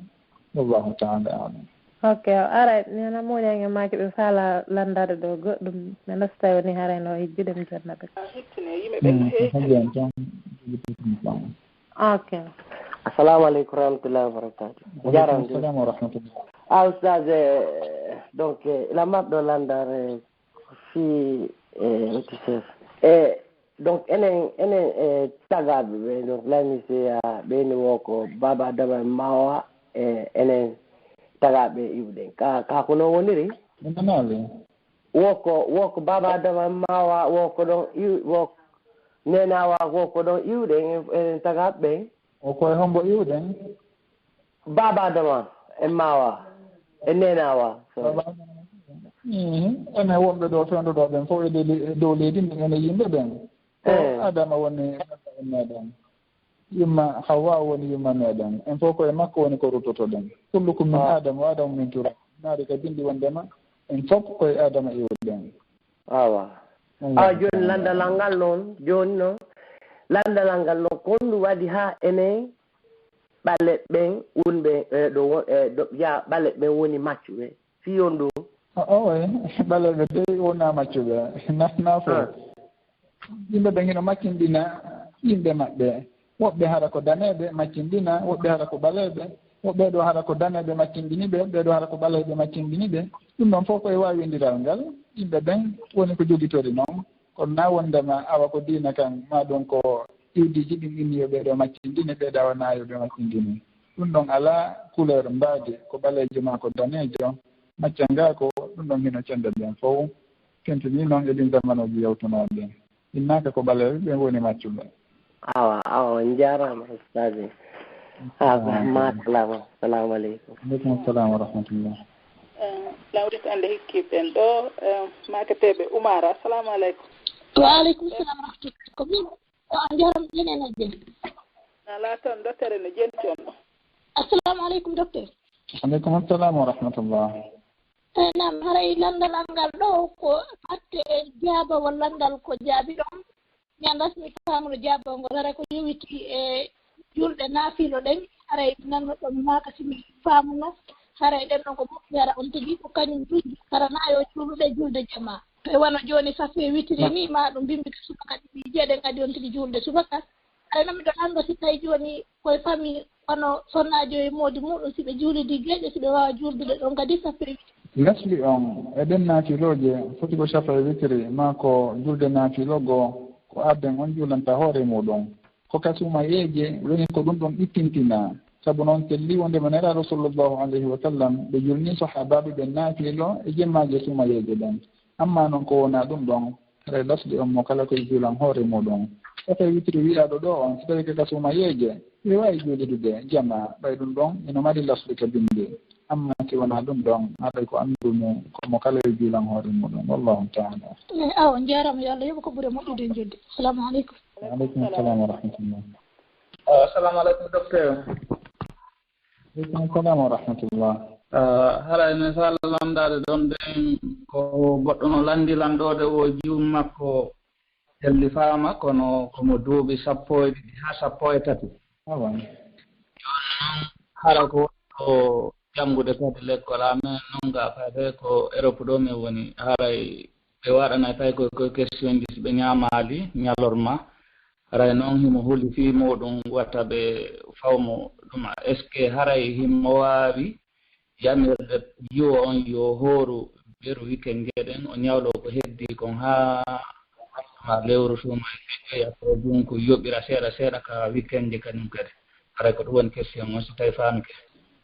Wallahu ta'ala a'lam. Ok, aray, nena moƴange maaki ɓe faala lanndade ɗo goɗɗum, mi nasta woni haray no hijjude mi jonna ɓe. Mm, ko hajjan tan. Ok. Assalamu aleykum warahmatullahi wabarakatuh. Wa aleykum salam warahmatullah. Ah, Oustaz, eh, donc, eh, ila marɗo lanndare fii, eh, weti chef. Eh, Donc, enen, enen, e tagaaɓe ɓe, donc, lamiseya ɓe ni, wo ko Baaba Adama en Maawa, e enen tagaaɓe iwɗen. Ka, ka ko non woniri? Mi nanaali. Wo ko, wo ko Baaba Adama en Maawa, wo ko ɗon iw-, wo Neenaawa, wo ko ɗon iwɗen, en, enen tagaaɓe ɓen. O ko e hombo iwɗen? Baaba Adama en Maawa, e Neenaawa, sorry. Baaba Adama. Mhm. Enen wonɓe ɗo fewndo ɗo ɓen fof e dow le-, e dow leydi ndin, enen yimɓe ɓen. Ko Eh. Adama woni baaba en meɗen. Yumma Hawwa woni yumma meɗen. En fof ko e makko woni ko ruttotoɗen. Kullukum min Ah. Adam wa Adamu min turab. Naari ka bindi wondema en fof ko e Adama iwɗen. Awa. Awa jooni lanndalal ngal noon, jooni noon, lanndalal ngal noon, ko honɗum waɗi haa enen ɓaleeɓe ɓen wonɓe e ɗo won-, e ɗo, ya, ɓaleeɓe ɓen woni maccuɓe? Fii on ɗum? O, o, e, ɓaleeɓe dey wonaa maccuɓe. Na, na fof. Ah. Yimɓe ɓen hino maccinɗina yimɓe maɓɓe. Woɓɓe hara ko daneeɓe maccinɗina, woɓɓe hara ko ɓaleeɓe. Woɓɓe ɗo hara ko daneeɓe maccinɗini ɓe, ɓee ɗo hara ko ɓaleeɓe maccinɗini ɓe. Ɗum ɗon fof ko e waawindiral ngal yimɓe ɓen woni ko jogitori noon. Kono na wondema awa ko diina kan, maa ɗum ko iwdiiji ɗin inni yo ɓee ɗo maccinɗini, ɓee ɗo wonaa yo ɓe maccinɗini. Ɗum ɗon alaa couleur mbaadi, ko ɓaleejo maa ko daneejo, macca ngaa ko, ɗum ɗon hino cenda ɓen fow. Tentini noon e ɗin zamanuuji yawtunooɗi. Innaaka ko ɓaleeɓe ɓen woni maccuɓe. Awa, awa, on njaaraama, Ustaaji. Awa, masalama. Salamu aleykum. Aleykum salam wa rahmatullah. Eh, Lawrit Ande Hikki ɓen ɗo, eh, Maketeeɓe Umara. Assalamu aleykum. Wa aleykum salam wa rahmatullah. Ko min, ko a njaram enen e ɓen. Alaa toon, docteur, ene jenti on ɗo. Assalamu aleykum, docteur. Aleykum assalam wa rahmatullah. Eh, naam, haray lanndal an ngal ɗo ko batte e jaabawol lanndal ko jaabi ɗon. Mi anndaa si mi faamuno jaabawol ngol, haray ko yowiti e julɗe naafilo ɗen. Haray mi nanno ɗo mi maaka si mi faamuno. Haray ɗen ɗon ko moƴƴi, hara on tigi ko kañum tigi. Hara na yo juuluɗe julde jamaa. E wano jooni safe witiri ni, ma ɗum bimbi ka subaka ɗiɗi jeeɗen adi on tigi juulde subaka. Haray non miɗo lanndo si tawi jooni koye famille kono sonnaajo e moodi muɗum, si ɓe juulidi geeƴe, si ɓe waawa juuldude ɗon kadi safe witiri. Lasli on e ɗen naafilooje foti ko safa e witiri, maa ko julde naafilo goo, ko arden on juulanta hoore muɗum. Ko ka suumayeeje woni ko ɗum ɗon ittintinaa. Sabu noon selli wondema Nelaaɗo sallallahu alayhi wa sallam ɓe julni sahaabaaɓe ɓen naafilo e jemmaaje suumayeeje ɗen. Amma noon ko wonaa ɗum ɗon, haray lasli on mo kala ko e juulan hoore muɗum. Safa e witiri wi'aaɗo ɗo on, si tawii ko ka suumayeeje, ɓe waawi juulidude jamaa, ɓay ɗum ɗon ino mari lasli ka bimbi. Amma si wonaa ɗum ɗon, haray ko anndumi ko mo kala e juulan hoore muɗum. Wallahu ta'ala. Eh, awa, on njaaraama, yo Allah yoɓu ko ɓuri moƴƴude e jodde. Assalamu aleykum. Wa aleykum salam wa rahmatullah. Ah, assalamu aleykum, docteur. Aleykum salam wa rahmatullah. Ah, haray misal lanndaade ɗon ɗen ko goɗɗo no lanndi lanndode o jiwum makko hellifaama, kono ko mo duuɓi sappo e ɗiɗi haa sappo e tati. Awa. Jooni noon, hara ko o janngude kadi lekkol amen, noon ga kadi ko Europe ɗo min woni, haray ɓe waɗanay pay ko, ko question ji si ɓe ñaamaali ñalorma. Haray noon himo holi fii muuɗum wata ɓe fawmu ɗum. Est-ce que haray himo waawi yamirde jiwo on yo hooru beru weekend ɗen, o ñawlo ko heddii kon haa ma lewru suuma e feƴƴoya ko ɗum ko yoɓira seeɗa seeɗa ka weekend kañum kadi? Haray ko ɗum woni question on, si tawi faamike.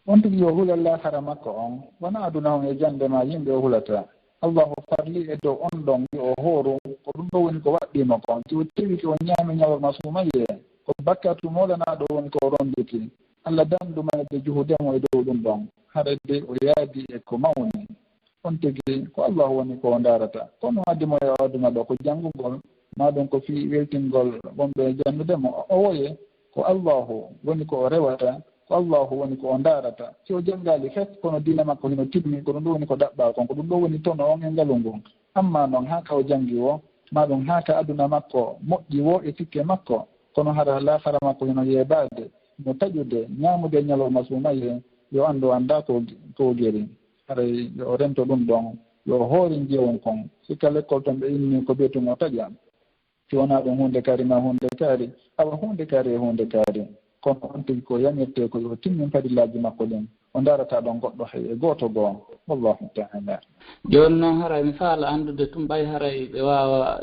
On tigi yo hul Alla hara makko on, wona aduna on e jannde ma yimɓe o hulata. Allahu farli e dow on ɗon yo o hooru, ko ɗum ɗo woni ko waɗɗii mo kon. Si o tewike o ñaami ñalorma suumayee, ko bakkatu moolanaaɗo woni ko o ronnditi. Alla dandu mayde juhude mo e dow ɗum ɗon. Haray de o yaadi e ko mawni. On tigi ko Allahu woni ko o ndaarata. Kono addi mo e o aduna ɗo ko janngugol, maa ɗum ko fii weltingol wonɓe e janndude mo. O woye, ko Allahu woni ko o rewata, ko Allahu woni ko o ndaarata. Si o janngaali fes, kono diina makko hino timmi, ko ɗum ɗo woni ko ɗaɓɓaa kon, ko ɗum ɗo woni tono on e ngalu ngun. Amma non, haa ka o janngi wo, maa ɗum haa ka aduna makko moƴƴi wo e sikke makko, kono hara laakara makko hino yeebaade, hino taƴude, ñaamude e ñalorma suumayee, yo anndu anndaa ko, ko geri. Haray yo o rento ɗum ɗon, yo o hoori njiyowon kon. Sikka lekkol ton ɓe inni ko beetun o taƴa. Si wonaa ɗum huunde kaari maa huunde kaari, awa huunde kaari e huunde kaari. Kono on tigi ko yamirtee ko yo timmin farillaaji makko ɗin. O ndaarataa ɗon goɗɗo hay e gooto goo. Wallahu ta'ala. Jooni noon haray mi faala anndude tun ɓay haray ɓe waawa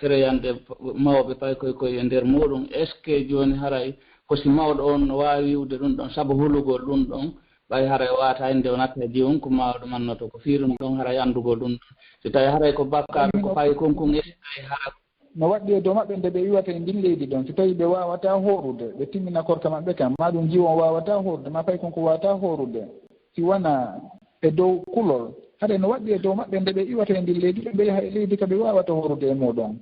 kereyande mawɓe paykoy koy e nder muuɗum. Est-ce que jooni haray ko si mawɗo on no waawi wi'ude ɗum ɗon sabu hulugol ɗum ɗon? Ɓay haray o waata innde o natta e jiwun ko mawɗo mannoto ko fii ɗum ɗon haray anndugol ɗum ɗon. Si tawi haray ko bakkaaɓe ko paykun kun, est-ce que hara no waɗɗi e dow maɓɓe nde ɓe iwata e ndin leydi ɗon, si tawii ɓe waawataa hoorude, ɓe timmina korka maɓɓe kan, maa ɗum jiwon waawataa hoorude, maa paykun ko waawataa hoorude, si wanaa e dow kulol. Haray no waɗɗi e dow maɓɓe nde ɓe iwata e ndin leydi ɗon, ɓe yaha e leydi ka ɓe waawata hoorude e muuɗum.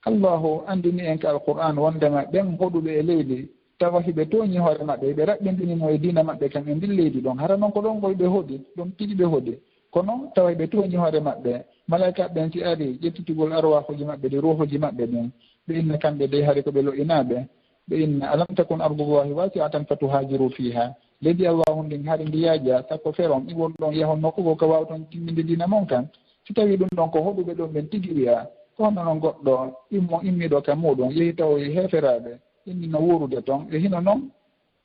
Allahu anndini en ka Alqur'aan wonndema ɓen hoɗuɓe e leydi, tawa hiɓe tooñi hoore maɓɓe, hiɓe raɓɓindini mo e diina maɓɓe kan e ndin leydi ɗon. Hara non ko ɗon koy ɓe hoɗi, ɗon tigi ɓe hoɗi. Kono tawa ɓe tooñi hoore maɓɓe. Malaykaaɓe ɓen si ari ƴettitugol arwaahuuji maɓɓe ɗi, ruuhuuji maɓɓe ɗin, ɓe inna kamɓe dey hari ko ɓe lo'inaaɓe. Ɓe inna, "Alam takun ardullahi wasi'atan fatuhajiru fiha." Leydi Allahu ndin hari ndi yaaja, sakko feron, iwol ɗon yahon nokku goo ka waawton timminde diina mon kan. Si tawii ɗum ɗon ko hoɗuɓe ɗon ɓen tigi wi'a, "Ko honno non goɗɗo immo, immiiɗo ka muuɗum, yehi tawoyi heeferaaɓe, inni no wuurude ton?" E hino non,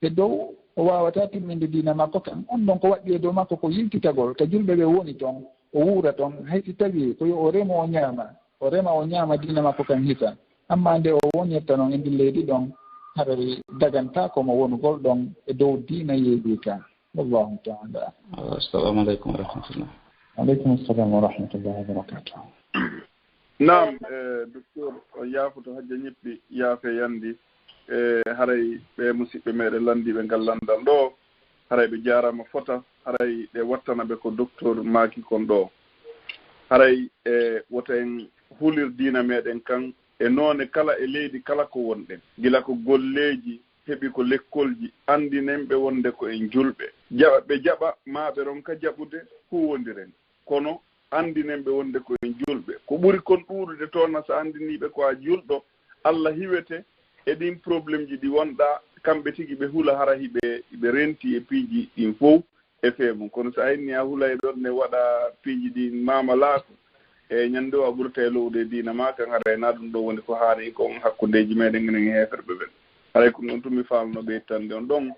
e dow o waawataa timminde diina makko kan. On ɗon ko waɗɗi e dow makko ko yiltitagol ka julɓe ɓe woni ton, o wuura ton, hay si tawii ko yo o remo o ñaama, o rema o ñaama diina makko kan hisa. Amma nde o wonirta non e ndin leydi ɗon, haray dagantaako mo wonugol ɗon e dow diina yeeɓi ka. Wallahu ta'ala. Assalamu alaikum wa rahmatullah. Alaikum assalam wa rahmatullahi wa barakatuh. Naam, eh, docteur, on yaafoto, Hajja Ñeppi yaafe yandi. Eh, haray ɓe musiɓɓe meɗen landiiɓe ngal landal ɗo, haray ɓe jaarama fota, haray ɗe wattana ɓe ko docteur maaki kon ɗo. Haray, eh, wota en hulir diina meɗen kan e noone kala, e leydi kala ko wonɗen. Gila ko golleeji, heɓi ko lekkolji, andinen ɓe wonde ko en julɓe. Jaɓa ɓe jaɓa, ma ɓe ronka jaɓude, huwondiren. Kono anndinen ɓe wonde ko en julɓe. Ko ɓuri kon ɗuuɗude toon, na so anndinii ɓe ko a julɗo, Alla hiwete e ɗiin problème ji ɗi wonɗaa, kamɓe tigi ɓe hula hara hiɓe, hiɓe renti e piiji ɗiin fow e fee mum. Kono so a inni a hulay ɗoon ne waɗa piiji ɗi maamalaaku, e ñannde o a ɓurata e lo'ude e diina maa kan, haray na ɗum ɗoo woni ko haani kon hakkundeeji meɗen enen e heeferɓe ɓen. Haray ko ɗum ɗoon tun mi faalno ɓeytande on ɗoon.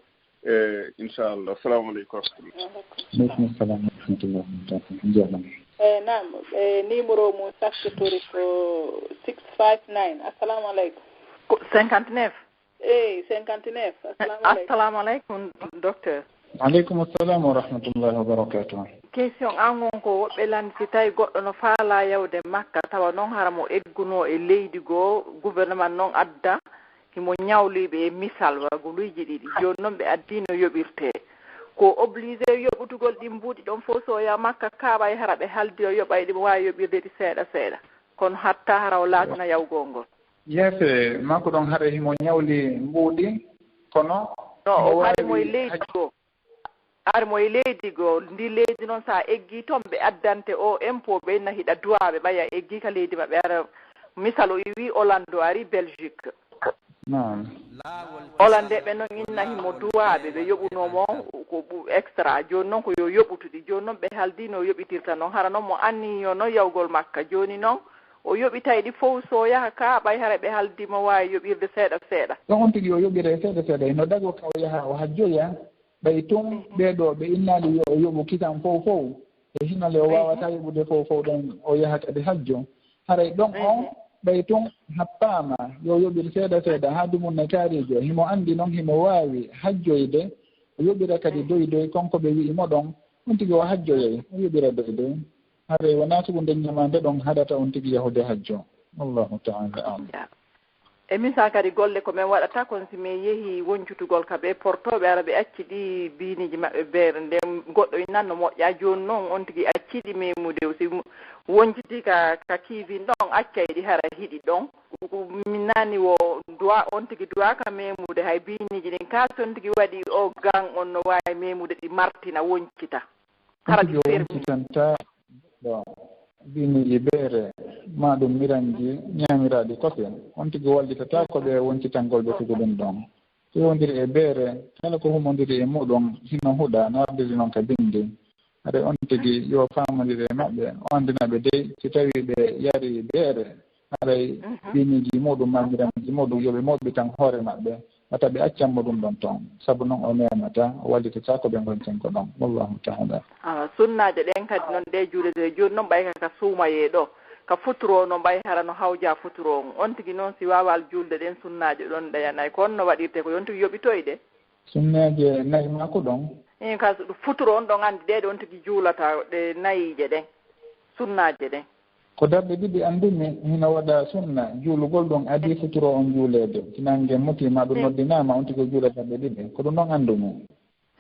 Eh, inchallah. Assalamu aleykum wa rahmatullah. Aleykum salam wa rahmatullahi wa barakatuh. Jaaraama. Eh, naam, eh, numéro mo Sakki Touré ko six five nine. Assalamu aleykum. Ko cinquante-neuf? Eh, cinquante-neuf. Assalamu aleykum. Assalamu aleykum, docteur. Aleykum assalam wa rahmatullahi wa barakatuh. Question an on ko woɓɓe landi si tawi goɗɗo no faala yawde Makka, tawa noon hara mo egguno e leydi goo, gouvernement noon adda himo ñawliiɓe e misal wa guluuji ɗiɗi. Jooni noon ɓe addii no yoɓirtee. Ko obligé yoɓutugol ɗin mbuuɗi ɗon fof, so o yaha Makka, kaa ɓay hara ɓe haldi o yoɓay ɗi, mo waawi yoɓirde ɗi seeɗa seeɗa. Kono hatta hara o laatina yawgol ngol. Yeese makko ɗon hara himo ñawli mbuuɗi, kono no, o hari mo e leydi goo. Ari mo e leydi goo, ndi leydi noon, so a eggii toon, ɓe addante o impôt, ɓe inna hiɗa duwaaɓe, ɓay a eggii ka leydi maɓɓe. Ara, misal, o iwi Hollande, o ari Belgique. Naam. Hollandeeɓe noon inna himo duwaaɓe, ɓe yoɓunoo mo ko ɓu-, extra. Jooni noon ko yo yoɓutu ɗi. Jooni noon ɓe haldii no yoɓitirta noon. Hara noon mo anniyo noon yawgol Makka. Jooni noon o yoɓitay ɗi fow, so o yaha ka, ɓay hara ɓe haldii mo waawi yoɓirde seeɗa seeɗa. Ɗon on tigi o yoɓira e seeɗa seeɗa. Hino dagoo ka o yaha o hajjoya. Ɓay tun ɓee ɗoo ɓe innaali yo o yoɓu kisan fow fow, e hinole o waawataa yoɓude fow fow ɗon, o yaha kadi hajjo. Haray ɗon on, ɓay tun happaama, yo o yoɓir seeɗa seeɗa haa dumunna kaariijo, himo anndi non himo waawi hajjoyde, o yoɓira kadi doy doy kon ko ɓe wi'i mo ɗon, on tigi o hajjoyay, o yoɓira doy doy. Haray wonaa suɓunde ñamaande ɗon haɗata on tigi yahude hajjo. Wallahu ta'ala a'lam. E misal kadi golle ko min waɗata kon, si min yehi woncutugol ka ɓe portooɓe, ara ɓe acci ɗi biiniiji maɓɓe beere, nden goɗɗo innan no moƴƴa, jooni noon on tigi acci ɗi memude, si mo-, wonciti ka, ka kiwin ɗon, accay ɗi hara hiɗi ɗon. Ko min nani wo duwa, on tigi duwa ka memude hay biiniiji ɗin, kaa si on tigi waɗi o gan, on no waawi memude ɗi martina, woncita. Hara ɗi fermi. Ɗo biiniiji beere, maa ɗum miranji ñaamiraaɗi kose, on tigi wallitataa ko ɓe woncitangol ɓe tugu ɗum ɗon. Fewondiri e beere, kala ko humondiri e muɗum, hino huɗa, no ardiri noon ka binndi. Haray on tigi yo faamondire e maɓɓe, o anndina ɓe dey, si tawii ɓe yari beere, haray biiniiji muɗum, maa miranji muɗum, yo ɓe moɓɓitan hoore maɓɓe, wata ɓe accan mo ɗum ɗon toon, sabu noon o neemataa, o wallitataa ko ɓe ngonten ko ɗon. Wallahu ta'ala. Ah, sunnaaje ɗen kadi noon ɗe juulete jooni noon ɓay ka, ka suumayee ɗo, ka futuro noon ɓay hara no hawja futuro on. On tigi noon si waawaa juulde ɗen sunnaaje ɗon ɗayanay, ko honno waɗirte ko yo on tigi yoɓitoy ɗe? Sunnaaje nayi maa ko ɗon? Ii, ka futuro on ɗon anndi ɗe ɗon tigi juulata ɗe nayiije ɗen, sunnaaje ɗen. Ko darɗe ɗiɗi anndumi hino waɗa sunna juulugol ɗum adii futuro on juuleede. Si nannge mutii maa ɗum noddinaama, on tigi o juula darɗe ɗiɗi. Ko ɗum ɗon anndumi.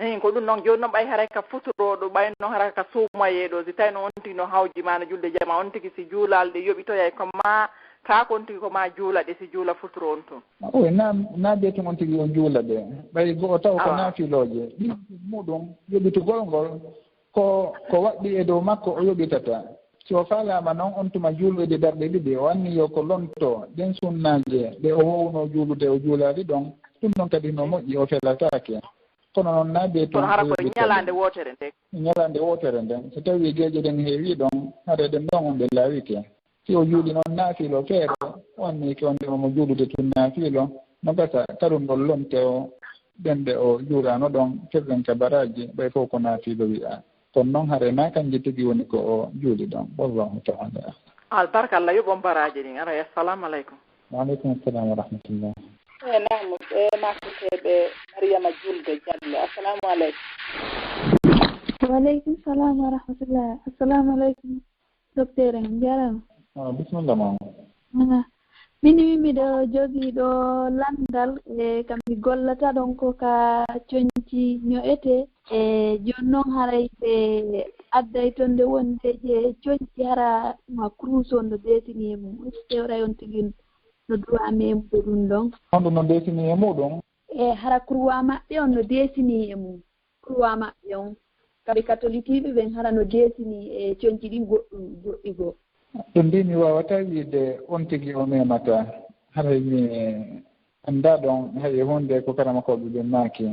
Eyi, ko ɗum noon. Jooni noon ɓay haray ka futuro ɗo, ɓay no hara ka suumayee ɗo, si tawi no on tigi no hawji maa no julde jamaa, on tigi si juulal ɗe yoɓitoyay ko maa, kaa ko on tigi ko maa juula ɗe si juula futuro on tun. Oy, na, na ɓe tun on tigi on juula ɗe. Ɓay go'o taw ko naafilooje. Ɗi muɗum yoɓitugol ngol. ko ko waɗɗi e dow makko o yoɓitata. Si o faalaama noon, on tuma juuloyde darɗe ɗiɗi, o anniyo ko lontoo ɗeen sunnaaje ɗe o woownoo juulude o juulaali ɗoon, ɗum ɗoon kadi hino moƴƴi, o felataake. Kono noon naa bee tun. Kono hara ko e ñalaande wootere nden. Ñalaande wootere nden, so tawii geeƴe ɗen heewii ɗoon, hara ɗen ɗoon on ɓe laawike. Si o juuli noon naafiilo feere, o anniike on ndema mo juulude tun naafiilo, no gasa karundol lonte o, ɗen ɗe o juulaano ɗon, firren ka baraaji, ɓay fof ko naafiilo wi'a. Kono noon, haray naa kanji tigi woni ko o juuli ɗon. Wallahu ta'ala a'lam. Albarka, Allah yoɓ on baraaji ɗin. Aray, assalamu aleykum. Wa aleykum assalam wa rahmatullah. E naam, e makkuteeɓe Mariama Julde Jallo. Assalamu aleykum. Wa aleykum salam wa rahmatullah. Assalamu aleykum. Docteur, en njaaraama. Ah, bisimilla ma. Ah, min wi miɗo jogii ɗo lanndal, e kam mi gollata ɗon ko ka coñci ño'etee. E jooni noon haray ɓe adday toon nde wonde je coñci hara ma kurus on no deesini e mum. Est-ce que haray on tigi no duwaa meemude ɗum ɗon? Honɗum no deesini e muɗum? E hara kurwa maɓɓe on no deesini e mum. Kurwa maɓɓe on. Kaɓe katolitiiɓe ɓen hara no deesini e coñci ɗin goɗɗum, goɗɗi goo. Ɗum mbii mi waawataa wiide on tigi o meemata. Haray mi anndaa ɗon hay e huunde ko karamakooɓe ɓen maaki.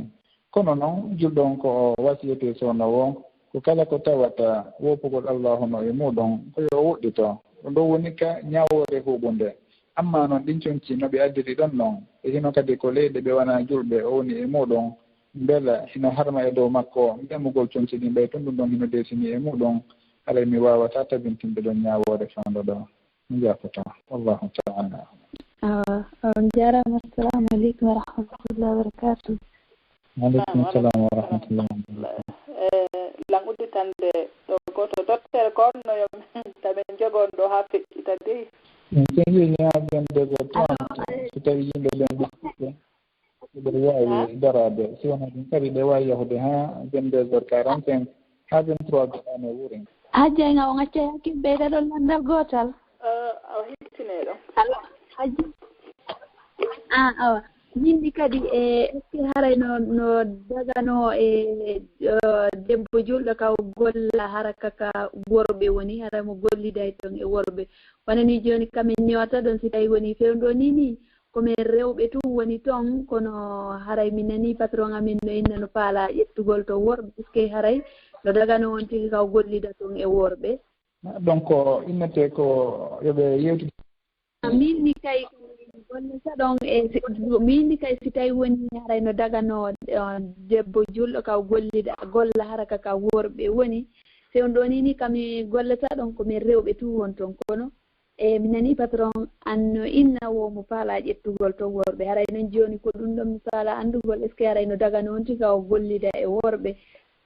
Kono noon, julɗo on ko o wasiyete soono woo, ko kala ko tawata woopugol Allaahu no e muuɗum, ko yo o woɗɗito. Ɗum ɗoo woni ka ñaawoore huuɓunde. Ammaa noon, ɗin coñci no ɓe addiri ɗon noon, e hino kadi ko leyɗe ɓe wanaa julɓe o woni e muuɗum, mbela hino harma e dow makko meemugol coñci ɗin, ɓay tun ɗum ɗon hino deesini e muuɗum, haray mi waawataa tabintinde ɗon ñaawoore fewndo ɗoo. Mi jaafoto. Wallahu ta'ala a'lam. Awa, on jaaraama. Assalamu aleykum wa rahmatullahi wa barakatuh. Wa aleykum salam wa rahmatullahi wa barakatuh. Eh, lan udditande ɗo gooto, docteur, ko on no yo min, tamin jogon ɗo haa feƴƴita dey. Min feƴƴi haa vingt-deux heures trente, so tawi yimɓe ɓen ɓe ɓe waawi daraade. Si wonaa ɗum kadi, ɓe waawi yahude haa vingt-deux heures quarante-cinq, haa vingt-trois heures ane wuuri. Hajjay nga on accay hakkil ɓeyda ɗon lanndal gootal. Eh, awa, hettine ɗo. Ala, hajji. Ah, awa. Min ni kadi, e, est-ce que haray no, no daganoo e, eh, debbo julɗo ka o golla hara ka, ka worɓe woni, hara mo golliday ton e worɓe? Wano ni jooni kamin ñoota ɗon, si tawi woni fewndo ni ni, ko men rewɓe tun woni ton, kono haray mi nani patron amin no inna no faala ƴettugol ton worɓe. Est-ce que haray no daganoo on tigi ka o gollida ton e worɓe? Donc, innete ko yo ɓe yewtide. Min ni kay, ko min gollata ɗon e si, min ni kay si tawi woni haray no daganoo, eh, debbo julɗo ka o gollida, golla hara ka, ka worɓe woni. Fewndo ni ni kami gollata ɗon ko men rewɓe tun won ton, kono e, mi nani patron an no inna wo mo faala ƴettugol ton worɓe. Haray non jooni ko ɗum ɗon mi faala anndugol, est-ce que haray no daganoo on tigi ka o gollida e worɓe?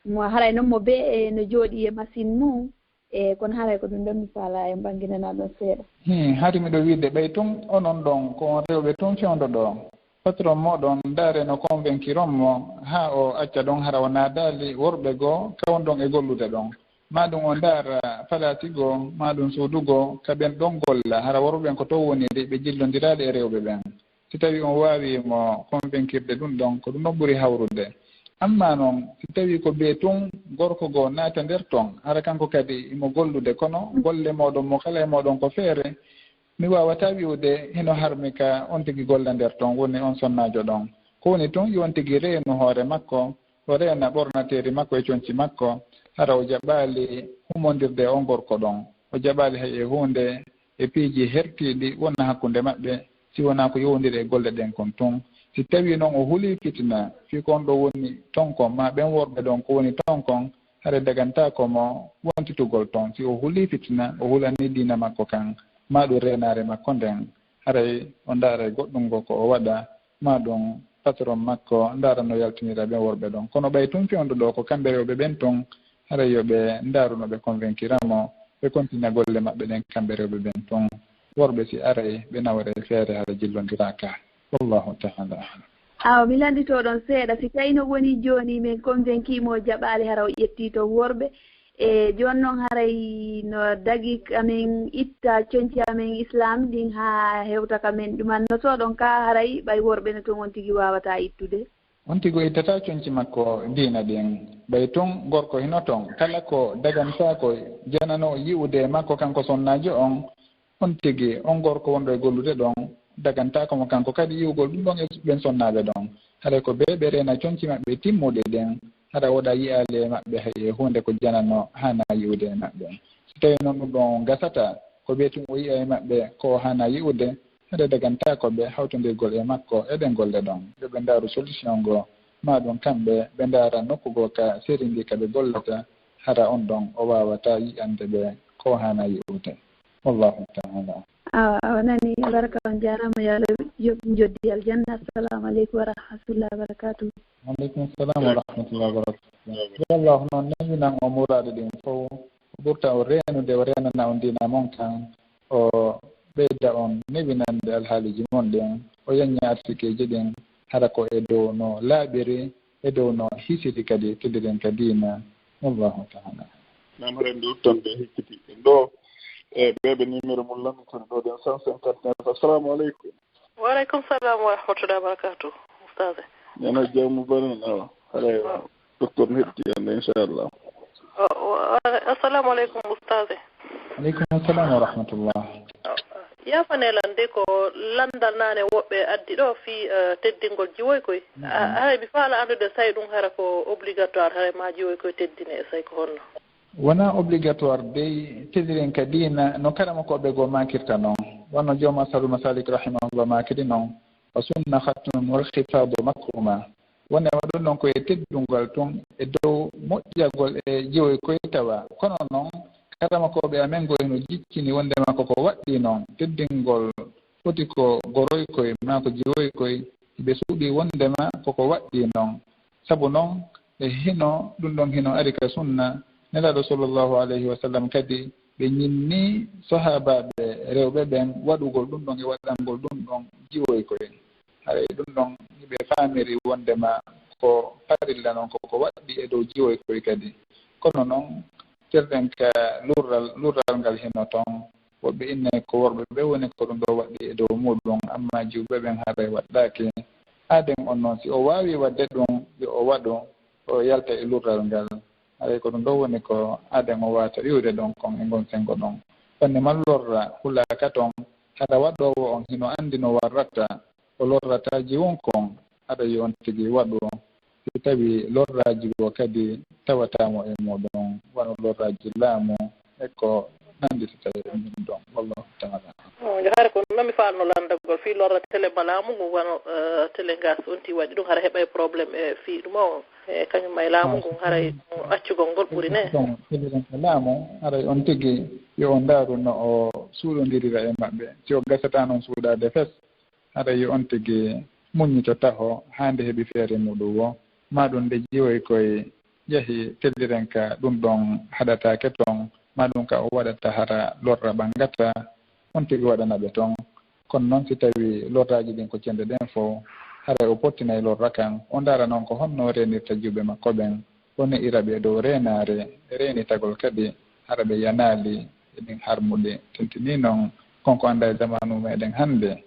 Mo haray non mo be e no jooɗi e machine mum. E, kono haray ko ɗum ɗon mi faala, en ɓannginana ɗon seeɗa. Hmm, hari miɗo wiide ɓay tun onon ɗon ko on rewɓe tun fewndo ɗo. Patron mooɗon, ndaare no convaincir on mo, haa o acca ɗon hara o naadaali worɓe goo ka won ɗon e gollude ɗon. Maa ɗum o ndaara palaasi goo, maa ɗum suudu goo, ka ɓen ɗon golla, hara worɓe ɓen ko to woniri, ɓe jillondiraali e rewɓe ɓen. Si tawii on waawii mo convaincirde ɗum ɗon, ko ɗum ɗon ɓuri hawrude. Ammaa non, si tawii ko bee tun gorko goo naata nder ton, hara kanko kadi himo gollude, kono golle mooɗon mo kala e mooɗon ko feere, mi waawataa wi'ude hino harmi ka on tigi golla nder ton, woni on sonnaajo ɗon. Ko woni tun, yo on tigi reenu hoore makko, o reena ɓornateeri makko e conci makko, hara o jaɓaali humondirde e on gorko ɗon. O jaɓaali hay e huunde e piiji hertiiɗi wonna hakkunde maɓɓe, si wonaa ko yowondiri e golle ɗen kon tun. Si tawii non o hulii fitina, fii ko on ɗon woni ton kon, maa ɓen worɓe ɗon ko woni ton kon, haray dagantaako mo wontitugol ton. Si o hulii fitina, o hulanii diina makko kan, maa ɗum reenaare makko nden, haray o ndaaray goɗɗum goo ko o waɗa, maa ɗum patron makko ndaara no yaltinira ɓen worɓe ɗon. Kono ɓay tun fewndo ɗo ko kamɓe rewɓe ɓen tun, haray yo ɓe ndaaru no ɓe convaincira mo, ɓe continue golle maɓɓe ɗen kamɓe rewɓe ɓen tun. Worɓe si aray, ɓe nawaray feere hara jillondiraaka. Wallahu ta'ala a'lam. Awa, mi lannditoo ɗon seeɗa, si tawii no woni jooni men convaincu mo o jaɓaali hara o ƴettii ton worɓe, e jooni non haray no dagi amen itta conci amen Islaam ɗin haa hewta ka men, ɗum annotoo ɗon ka haray ɓay worɓe no ton on tigi waawataa ittude? On tigi o ittataa conci makko diina ɗin. Ɓay tun gorko hino ton, kala ko dagantaako janano yi'ude e makko kanko sonnaajo on, on tigi, on gorko wonɗo e gollude ɗon, dagantaako mo kanko kadi yi'ugol ɗun ɗon e ɓen sonnaaɓe ɗon. Haray ko ɓe ɓe reena conci maɓɓe timmuɗi ɗin, hara wooɗaa yi'aali e maɓɓe hay e huunde ko janano haanaa yi'ude e maɓɓe. Si tawii non ɗun ɗon gasataa, ko ɓe tun o yi'a e maɓɓe ko o haanaa yi'ude, haray dagantaako ɓe hawtondirgol e makko e ɗen golle ɗon. Yo ɓe ndaaru solution goo, maa ɗun kamɓe ɓe ndaara nokku goo ka seri ndin ka ɓe gollata, hara on ɗon o waawataa yi'ande ɓe ko o haanaa yi'ude. Wallahu ta'ala. Awa, awa nani, barka, on jaaraama, yo Allah yoɓ njoddi aljanna. Assalamu aleykum wa rahmatullahi wa barakatuh. Wa aleykum salam wa rahmatullahi wa barakatuh. Yo Allah non newinan o muraaɗe ɗin fow, o ɓurta o reenude, o reenana on diina mon kan, o ɓeyda on newinande alhaaliiji mon ɗin, o yañña arsikeeji ɗin, hara ko e dow no laaɓiri, e dow no hisiri kadi teddiren ka diina. Wallahu ta'ala. Naam, haren ɗo tan ɓe hikkiti ɗo. E ɓe ɓe numéro mum lan ko ɗo ɗen cent cinquante-neuf. Assalamu aleykum. Wa aleykum salam wa rahmatullahi wa barakatuh, ustaz. Yana jamu banan awa. Hare wa. Docteur mi hetti yande, inchallah. O, o, assalamu aleykum, ustaz. Aleykum salam wa rahmatullah. Yaafanee lan de, ko lanndal naane woɓɓe addi ɗo fii, eh, teddingol jiwoy koy. Mhm. A, haray mi faala anndude say ɗun hara ko obligatoire, haray maa jiwoy koy teddinee, say ko honno? Wonaa obligatoire dey, teddiren ka diina no karamokooɓe goo maakirta non. Wano joom Ashalul Masalik rahimahullah maakiri non, "Wa sunna khatnun wal khifadu makruma." Wonde waɗu non ko e teddungal tun e dow moƴƴagol e jiwoy koy tawa. Kono non, karamokooɓe amen goo hino jiccini wondema ko ko waɗɗii non, teddingol foti ko goroy koy maa ko jiwoy koy, ɓe suuɗii wondema ko ko waɗɗii non. Sabu non, e hino, ɗun ɗon hino ari ka sunna, Nelaaɗo sallallahu alayhi wa sallam kadi, ɓe ñinnii sahaabaaɓe rewɓe ɓen waɗugol ɗun ɗon e waɗangol ɗun ɗon jiwoy koy. Haray ɗun ɗon, ɓe faamiri wondema ko farilla non, ko ko waɗɗii e dow jiwoy koy kadi. Kono non, terɗen ka lurral, lurral ngal hino ton. Woɓɓe innay ko worɓe ɓe woni ko ɗun ɗoo waɗɗii e dow muɗum, amma jiwɓe ɓen haray waɗɗaaki. Aaden on non, si o waawi waɗde ɗun, yo o waɗu, o yalta e lurral ngal. Haray ko ɗun ɗoo woni ko aaden o waata wi'ude ɗon kon e ngon sengo ɗon. Wonde ma lorra hulaaka ton, hara waɗoowo on hino anndi no warrata, o lorrata jiwun kon, haray yo on tigi waɗu. Si tawii lorraaji goo kadi tawataa mo e muɗum, wano lorraaji laamu e ko nannditata e ɗun ɗon. Wallahu ta'ala. Oh, hara ko non mi faalno lanndagol fii lorra tele ma laamu ngun, wano, eh, tele ngaa so on tigi waɗi ɗun, hara heɓay problème e fii ɗum o, e kañum ma e laamu ngun, haray accugol ngol ɓuri ne. Tele ɗen ko laamu, haray on tigi yo o ndaaru no o suuɗondirira e maɓɓe. Si o gasataa non suuɗaade fes, haray yo on tigi muññito taho haa nde heɓi feere muɗum woo, maa ɗun nde jiwoy koy yahi teddiren ka ɗun ɗon haɗataake ton, maa ɗun ka o waɗata hara lorra ɓangataa, on tigi waɗana ɓe ton. Kono non, si tawii lorraaji ɗin ko cende ɗen fow, haray o pottinay lorra kan, o ndaara non ko honno o reenirta jiwɓe makko ɓen, o ne'ira ɓe e dow reenaare, reenitagol kadi, hara ɓe yanaali e ɗin harmuɗi. Tintinii non, kon ko anndaa e zamaanu meɗen hannde,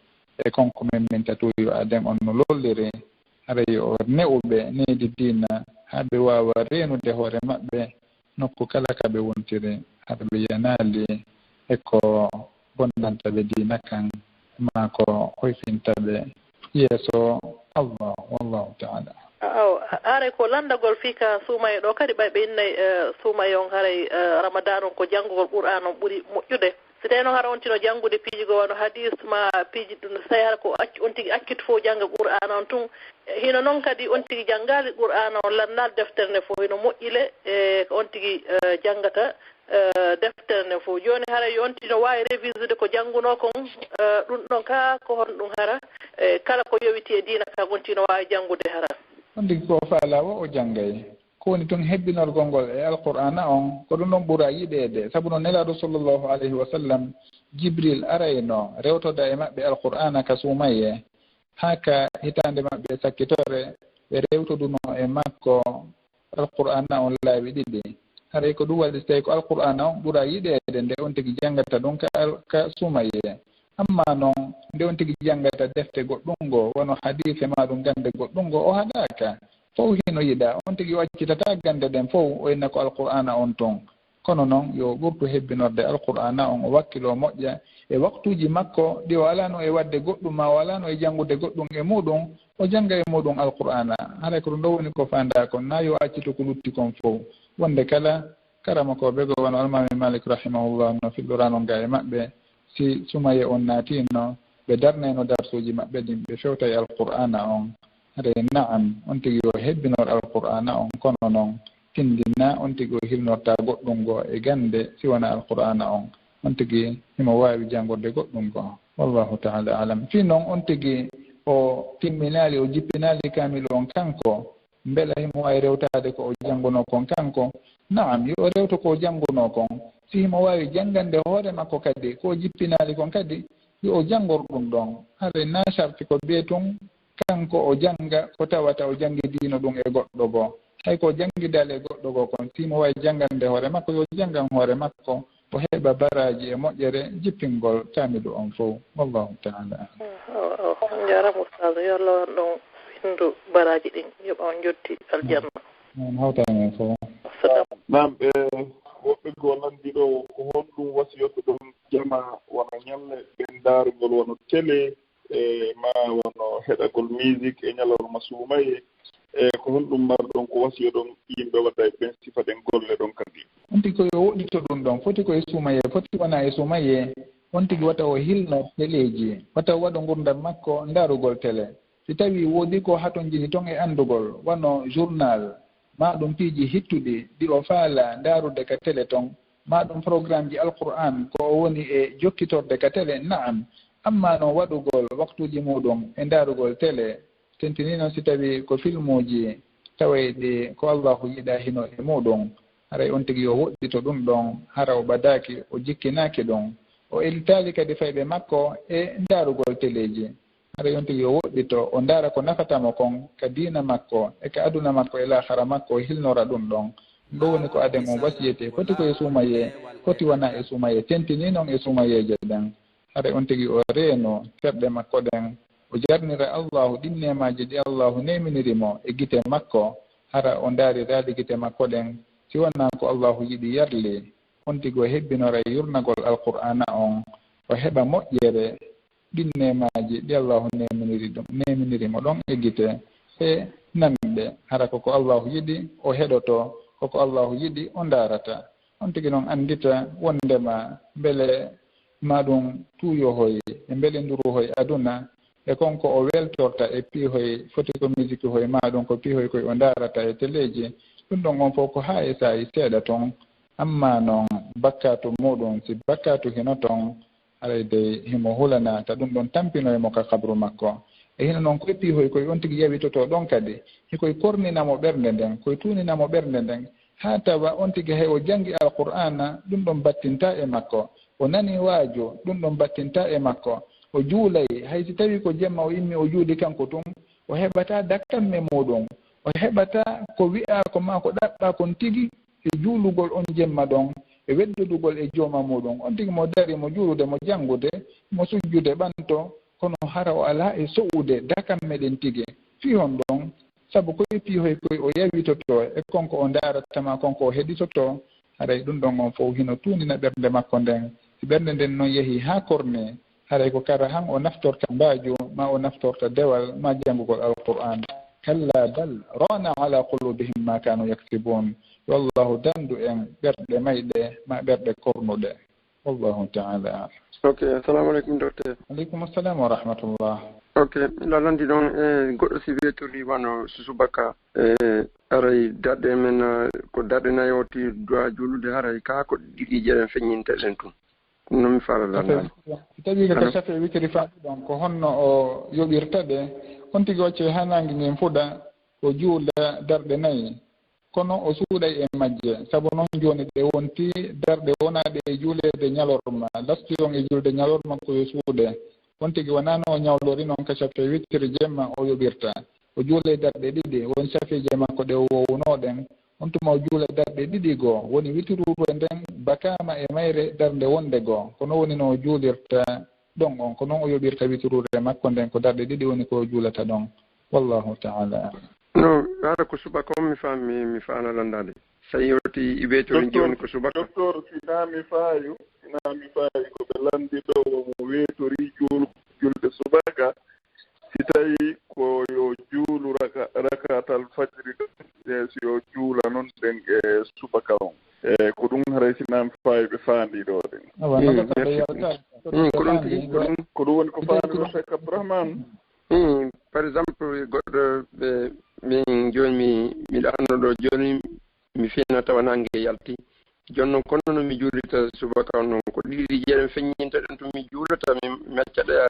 e kon ko memminta tun yo aaden on no lolliri, haray yo o ne'u ɓe needi diina, haa ɓe waawa reenude hoore maɓɓe, nokku kala ka ɓe wontiri, hara ɓe yanaali e ko bonnanta ɓe diina kan, maa ko hoyfinta ɓe yeeso Allah. Wallahu ta'ala. Aw, haray ko lanndagol fii ka suumaye ɗoo kadi, ɓay ɓe innay, eh, suumaye on haray, eh, Ramadan on ko janngugol Qur'aan on ɓuri moƴƴude. Si tawii non hara on tigi no janngude piiji goo wano hadiis maa piiji ɗun, so tawii hara ko acc-, on tigi accitu fow jannga Qur'aana on tun. Hino non kadi on tigi janngaali Qur'aana on, lannaali deftere nden fow, hino moƴƴi le, e ko on tigi, eh, janngata, eh, deftere nden fow. Jooni haray yo on tigi no waawi révisude ko janngunoo kon, eh, ɗun ɗon kaa ko honɗun hara, eh, kala ko yowitii e diina kan on tigi no waawi janngude hara. On tigi ko o faalaa woo o janngay. Ko woni tun hebbinorgol ngol e Alqur'aana on, ko ɗun ɗon ɓura yiɗeede, sabu no Nelaaɗo sallallahu alayhi wa sallam, Jibril arayno rewtoda e maɓɓe Alqur'aana ka suumayee, haa ka hitaande maɓɓe sakkitore, ɓe rewtodunoo e makko Alqur'aana on laabi ɗiɗi. Haray ko ɗun waɗi, si tawii ko Alqur'aana on ɓura yiɗeede nde on tigi janngata ɗun ka al-, ka suumayee. Amma non, nde on tigi janngata defte goɗɗun goo, wano hadiise maa ɗun gannde goɗɗun goo, o haɗaaka. fof hino yiɗaa. On tigi o accitataa gannde ɗen fof, o inna ko Alqur'aana on ton. Kono non, yo o ɓurtu hebbinorde Alqur'aana on, o wakkiloo moƴƴa e waktuuji makko ɗi o alaano e waɗde goɗɗum, maa o alaano e janngude goɗɗum e muɗum, o jannga e muɗum Alqur'aana. Haray ko ɗum ɗo woni ko faandaa kon, naa yo accitu ko lutti kon fof. Wonde kala karamokooɓe goo wano Almaami Maalik rahimahullah no fillorano nga e maɓɓe, si sumayee on naatiino, ɓe darnayno darsuuji maɓɓe ɗin, ɓe fewta e Alqur'aana on. Haray na'am, on tigi yo hebbinor Alqur'aana on, kono non tindinaa on tigi o hilnortaa goɗɗum goo e gannde si wanaa Alqur'aana on. On tigi himo waawi janngorde goɗɗum goo. Wallahu ta'ala a'lam. Fii non on tigi o timminaali, o jippinaali kaamilu on kanko, mbela himo waawi rewtaade ko o janngunoo kon kanko? Na'am, yo o rewto ko o janngunoo kon. Si himo waawi janngande hoore makko kadi ko o jippinaali kon kadi, yo o janngor ɗum ɗon. Haray naa sarti ko bee tun kanko o jannga ko tawata o janngidiino ɗum e goɗɗo goo. Hay ko o janngidaali e goɗɗo goo kon, si himo waawi janngande hoore makko, yo janngan hoore makko, o heɓa baraaji e moƴƴere jippingol kaamilu on fow. Wallahu ta'ala a'lam. Awa, awa. On njaaraama, Ustaaz. Yo Allah waɗan ɗon winndu baraaji ɗin, yoɓa on njotti aljanna. On hawtaama en fow. Assalamu. Naam, e woɓɓe goo lanndi ɗo, ko honɗum wasiyotoɗon jamaa wano ñalle ɓen ndaarugol wano télé, e ma wano heɗagol musique e ñalorma suumayee? E ko honɗum marɗon ko wasiyoɗon yimɓe waɗa e ɓen sifa ɗen golle ɗon kadi? On tigi ko yo woɗɗito ɗum ɗon, foti ko e suumayee, foti wona e suumayee. On tigi wata o hilno teleeji, wata o waɗu ngurndan makko ndaarugol télé. Si tawii woodi ko hatonjini ton e anndugol, wano journal, maa ɗum piiji hittuɗi ɗi o faalaa ndaarude ka télé ton, maa ɗum programmeji Alqur'aan ko o woni e jokkitorde ka télé, na'am. Ammaa non waɗugol waktuuji muuɗum e ndaarugol télé, tentinii non si tawii ko filmuuji tawayɗi ko Allaahu yiɗaa hino e muuɗum, haray on tigi yo woɗɗito ɗum ɗon, hara o ɓadaaki, o jikkinaaki ɗum. O elitaali kadi fayɓe makko e ndaarugol teleeji. Haray on tigi yo woɗɗito, o ndaara ko nafata mo kon ka diina makko e ka aduna makko e laakhara makko, o hilnora ɗum ɗon. Ɗum ɗo woni ko aden on wasiyete, foti ko e suumayee, foti wona e suumayee, tentinii non e suumayeeje ɗen. Haray on tigi o reeno terɗe makko ɗen, o jarnira Allaahu ɗin neemaaji ɗi Allaahu neeminiri mo e gite makko, hara o ndaariraali gite makko ɗen, si wonaa ko Allaahu yiɗi yarli, on tigi o hebbinoray yurnagol Alqur'aana on, o heɓa moƴƴere ɗin neemaaji ɗi Allaahu neeminiri ɗum, neeminiri mo ɗon e gite e nanɗe. Hara ko ko Allaahu yiɗi o heɗoto, ko ko Allaahu yiɗi o ndaarata. On tigi non anndita wonndema mbele maa ɗum tuuyohoy e mbelenduruhoy aduna, e kon ko o weltorta e piihoy, foti ko misiki hoy, maa ɗum ko piihoy koy o ndaarata e teleeji. Ɗum ɗon on fof ko haa e saa'i seeɗa ton. Ammaa non bakkaatu muuɗum, si bakkaatu hino ton, haray dey himo hulanaa, ta ɗum ɗon tampinoy mo ka kabru makko. E hino non koy piihoy koy on tigi yawitotoo ɗon kadi, hikoy kornina mo ɓernde nden, koy tuunina mo ɓernde nden, haa tawa on tigi hay o janngi Alqur'aana, ɗum ɗon battintaa e makko. O nanii waaju, ɗum ɗon battintaa e makko. O juulay, hay si tawii ko jemma o immi o juuli kanko tun, o heɓataa dakamme muuɗum. O heɓataa ko wi'aa ko maa ko ɗaɓɓaa kon tigi e juulugol on jemma ɗon, e weddodugol e jooma muuɗum. On tigi mo dari mo juulude, mo janngude, mo sujjude ɓanto, kono hara o alaa e so'ude dakamme ɗen tigi. Fii honɗun? Sabu ko e piihoy koy o yawitotoo, e kon ko o ndaarata maa kon ko o heɗitotoo, haray ɗum ɗon on fow hino tuunina ɓernde makko nden. Si ɓernde nden non yahii haa kornee, haray ko kara han o naftorta mbaaju, maa o naftorta dewal, maa janngugol Alqur'aan. Kallaa bal raana alaa quluubihim maa kaanuu yaksibuun. Yo Allaahu dandu en ɓerɗe mayɗe, maa ɓerɗe kornuɗe. Wallahu ta'ala a'lam. Ok, assalamu aleykum, docteur. Aleykum assalam wa rahmatullah. Ok, miɗo lanndi ɗon, e goɗɗo si weetori wano subaka, e haray darɗe men, eh, ko darɗe nayi o ti du'a juulude, haray ka ko ɗiɗi jeɗen feññinte ɗen tun. Ɗum noon mi faala lanndande. Si tawii ko ka shafi e witiri faaɗi ɗon, ko honno o yoɓirta ɗe? On tigi o accay haa naange ngen fuɗa, o juula darɗe nayi. Kono o suuɗay e majje, sabu non jooni ɗe wonti darɗe wonaaɗe e juuleede ñalorma, lastoyon e juulde ñalorma ko yo suuɗe. On tigi wonaa no o ñawlori non ka shafi witiri jemma o yoɓirta. O juulay darɗe ɗiɗi, woni shafiije makko ɗe o wowunoo ɗen. On tuma o juula darɗe ɗiɗi goo, woni witiruure nden bakaama e mayre darnde wonde goo. Ko non woni no o juulirta ɗon on, ko non o yoɓirta witiruure makko nden, ko darɗe ɗiɗi woni ko o juulata ɗon. Wallahu ta'ala a'lam. No, haɗa ko subaka on mi faami, mi faala landaade. So yewti i weetori jooni ko subaka. Docteur, si naa mi faayu, si naa mi faayu ko ɓe lanndi ɗo, mo weetori juul-, julde subaka, si tawi ko yo juulu raka-, rakatal fajri ɗo, e si yo juula noon ɗen e subaka on. E ko ɗum haray si naa mi faayu ɓe faandi ɗo ɗen. Awa, Mm, no ko merci. Yalta, Mm, ko ɗum tigi, ko ɗum. Ko ɗum woni ko faandi ɗo Cheikh Abdourahmane. Hmm, par exemple, goɗɗo ɓe, min jooni mi, miɗo anno ɗo jooni, mi fina tawa nange yalti. Jooni noon, kono no mi juulita subaka on noon, ko ɗiɗi jeeɗen feññinta ɗen, to mi juulata, mi macca ɗe,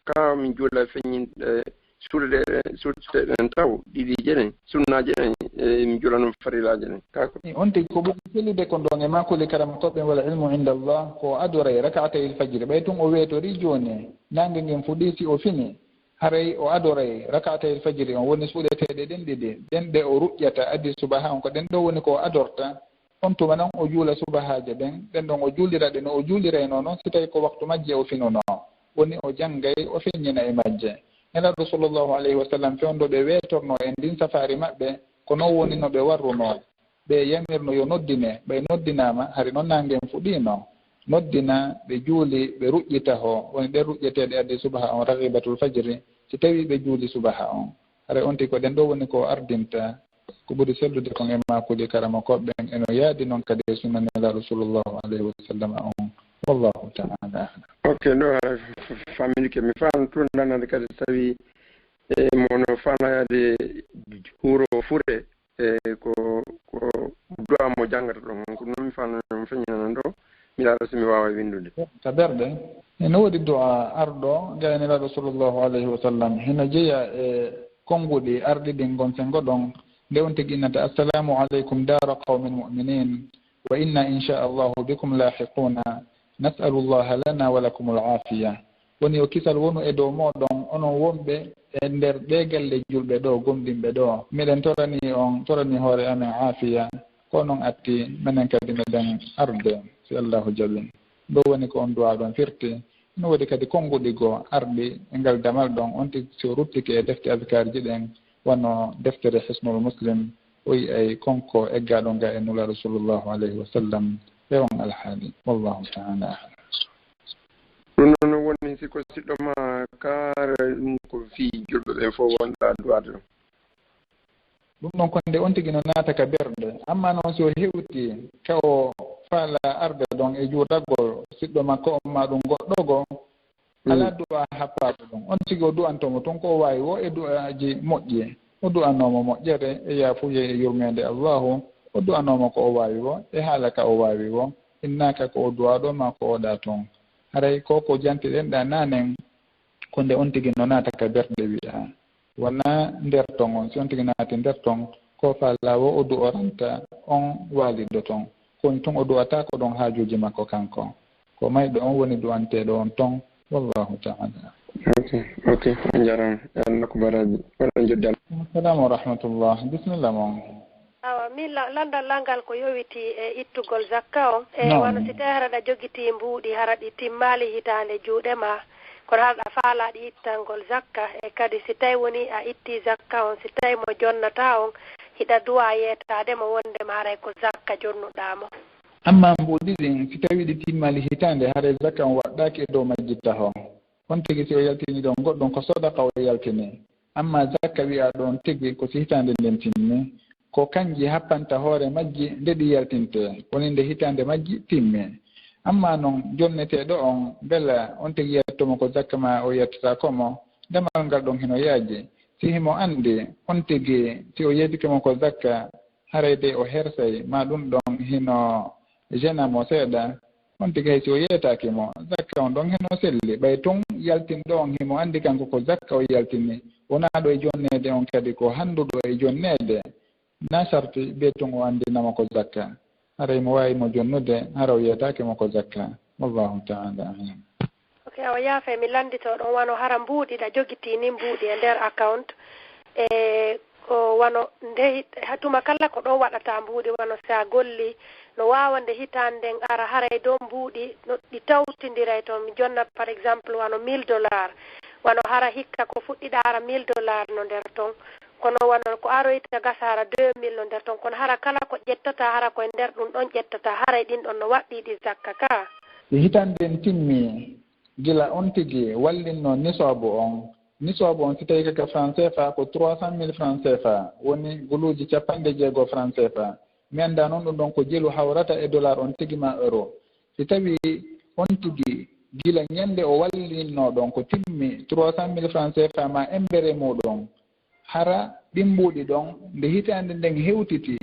ka mi juula feññin, e, suuɗe ɗe, suuɗe ɗen taw, ɗiɗi jeeɗen, sunnaaje ɗen, e, mi juula noon farilaaje ɗen. Ka ko E on tigi ko ɓuri sellude kon ɗon e makuli karama koɓɓen wala ilmu inda Allah, ko o adoray rakaatayil fajiri. Ɓay tun o weetori jooni, nange ngen fuɗi si o fini, haray o adoray rakaatayil fajiri on woni suuɗeteeɗe ɗen ɗiɗi, ɗen ɗe o ruƴƴata addi subaha on, ko ɗen ɗo woni ko o adorta. On tuma non o juula subahaaje ɗen, ɗen ɗon o juulira ɗe no o juuliraynoo non si tawi ko waktu majje o finunoo. Woni o janngay, o feññina e majje. Nelaaɗo sallallahu alayhi wa sallam fewndo ɓe weetornoo e ndin safaari maɓɓe, ko non woni no ɓe warrunoo. Ɓe yamirno yo noddine, ɓay noddinaama, hari non nangen fuɗiino. Noddina, ɓe juuli, ɓe ruƴƴita ho, woni ɗen ruƴƴeteeɗe addi subaha on, ragibatul fajri, si tawi ɓe juuli subaha on. Haray on tigi ko ɗen ɗo woni ko ardinta, ko ɓuri sellude kon e makuli karama koɓɓen, eno yaadi non kadi e sunna Nelaaɗo sallallahu alayhi wa sallam on. Wallahu ta'ala a'lam. Ok, ɗo, eh, f-, famille ke mi faam tun nanande kadi tawi, eh, mono faala yaade huuro fure, eh, ko, ko du'a mo janngata ɗon, ko non mi faala no feññinana ɗo, mi laara si mi waawa winndude. Ka berɗe, ene woodi du'a arɗo, ga e Nelaaɗo sallallahu alayhi wa sallam, hino jeya e konnguɗi arɗi ɗin gon sengo ɗon, nde on tigi innata, "Assalamu alaykum dara qawmin mu'minin, wa inna insha Allahu bikum lahiquna, nas'alu Allaha lana wa lakumul afiya." Woni yo kisal wonu e dow mooɗon, onon wonɓe e nder ɗee galle julɓe ɗo, gomɗinɓe ɗo. Miɗen torani on, torani hoore amen aafiya, ko onon atti, menen kadi meɗen arde, si Allahu jaɓi. Ɗo woni ko on du'a ɗon firti. No woodi kadi konnguɗi goo arɗi e ngal damal ɗon, on tigi si o ruttike e defte azkarji ɗen, wano deftere Hisnul Muslim, o yi'ay konko eggaaɗo nga e Nulaaɗo sallallahu alayhi wa sallam e on alhaali. Wallahu ta'ala a'lam. Ɗum noon woni si ko siɗɗo ma kaara ɗum ko fii julɓe ɓen fof wonɗa du'aade ɗum. Ɗum noon ko nde on tigi no naata ka berɗe. Amma noon si o hewti ka o faala arde ɗon e juuragol siɗɗo makko on maa ɗum goɗɗo goo, alaa du'a happaaɗo ɗum. On tigi o du'anto mo tun ko o waawi woo e du'aaji moƴƴi. O du'anoo mo moƴƴere e yaafuye e yurmeende Allahu. O du'anoo mo ko o waawi woo e haala ka o waawi woo. Innaaka ko o du'aaɗo maa ko o ɗaa tun. Haray ko ko jantiɗen ɗaa naanen, ko nde on tigi no naata ka berɗe wi'a. Wonaa nder ton on. Si on tigi naati nder ton, ko faalaa woo o du'oranta on waaliɗo ton. Ko woni tun o du'ata ko ɗon haajuuji makko kanko. Ko mayɗo on woni du'anteeɗo on ton. Wallahu ta'ala. Ok, ok. On jarama. Yo Allah ko baraji. Waɗa joddal. Assalamu wa rahmatullah. Bismillah mon. Awa, min la-, landal langal ko yowiti e ittugol zakka on. E, no. Wano si tawi hara ɗa jogitii mbuuɗi, hara ɗi timmaali hitaande juuɗe ma, kono hara ɗa faalaa ɗi ittangol zakka. E kadi si tawi woni a ittii zakka on, si tawi mo jonnata on, hiɗa du'a yeetaade mo wonde ma haray ko zakka jonnuɗaa mo. Amma mbuuɗi ɗin, si tawi ɗi timmaali hitaande, haray zakka on waɗɗaaki e dow majji taho. On tigi si o yaltini ɗon goɗɗum ko sodaka o yaltini. Amma zakka wi'aa ɗon tigi ko si hitaande nden timmi, ko kanji happanta hoore majji nde ɗi yaltinte, woni nde hitaande majji timmi. Amma non jonneteeɗo on, mbela on tigi yetto mo ko zakka maa o yettataako mo, damal ngal ɗon hino yaaji. Si himo anndi, on tigi si o yeetike mo ko zakka, haray de o hersay, maa ɗum ɗon hino jena mo seeɗa, on tigi hay si o yeetaaki mo, zakka on ɗon heno selli. Ɓay tun yaltinɗo on himo anndi kanko ko zakka o yaltini, wonaa ɗo e jonneede on kadi ko hannduɗo e jonneede, na sarti be tun o anndina mo ko zakka. Haray mo waawi mo jonnude, hara o yeetaaki mo ko zakka. Wallahu ta'ala a'lam. Ok, awa yaafe, mi lanndito ɗon wano hara mbuuɗi ɗa jogitii ni mbuuɗi e nder account. E ko wano nde hit-, ha tuma kala ko ɗon waɗata mbuuɗi, wano si a golli, no waawa nde hitaande nden ara haray dow mbuuɗi no ɗi tawtindiray toon. Mi jonna, par exemple, wano mille dollars, wano hara hikka ko fuɗɗiɗa hara mille dollars no nder toon. Kono wano ko aroyta gasara deux mille no nder ton, kono hara kala ko ƴettata, hara koye nder ɗum ɗon ƴettata, haray ɗin ɗon no waɗɗii ɗi zakka ka. E hitande nden timmi, gila on tigi wallinno nisaabu on, nisaabu on si tawi kaka franc C F A ko trois cent mille franc C F A, woni guluuji capanɗe jeego franc C F A. Mi annda noon ɗum ɗon ko jelu hawrata e dollar on tigi ma euro. Si tawi on tigi gila ñande o wallinno ɗon ko timmi trois cent mille franc C F A ma embere muɗum, hara ɗin mbuuɗi ɗon nde hitaande nden hewtiti,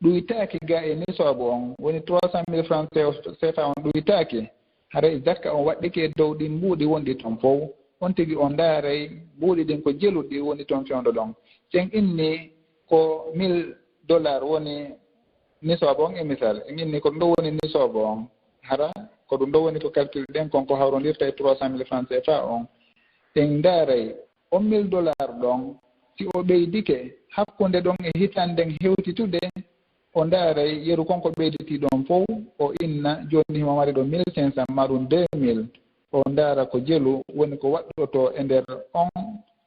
ɗuytaaki ga e nisaabu on, woni trois cent mille franc C F A on ɗuytaaki, haray zakka on waɗɗike e dow ɗin mbuuɗi wonɗi ton fow. On tigi o ndaaray mbuuɗi ɗin ko jeluɗi woni ton fewndo ɗon. Si en inni ko mille dollar woni nisaabu on e misal, en inni ko ɗum ɗo woni nisaabu on, hara ko ɗum ɗo woni ko calcul ɗen kon ko hawrondirta e trois cent mille franc C F A on. En ndaaray on mille dollar ɗon, si o ɓeydike hakkunde ɗon e hitande nden hewtitude, o ndaaray yeru kon ko ɓeyditii ɗon fow, o inna jooni himo mari ɗo mille cinq cent ma ɗum deux mille, o ndaara ko jelu woni ko waɗɗotoo e nder on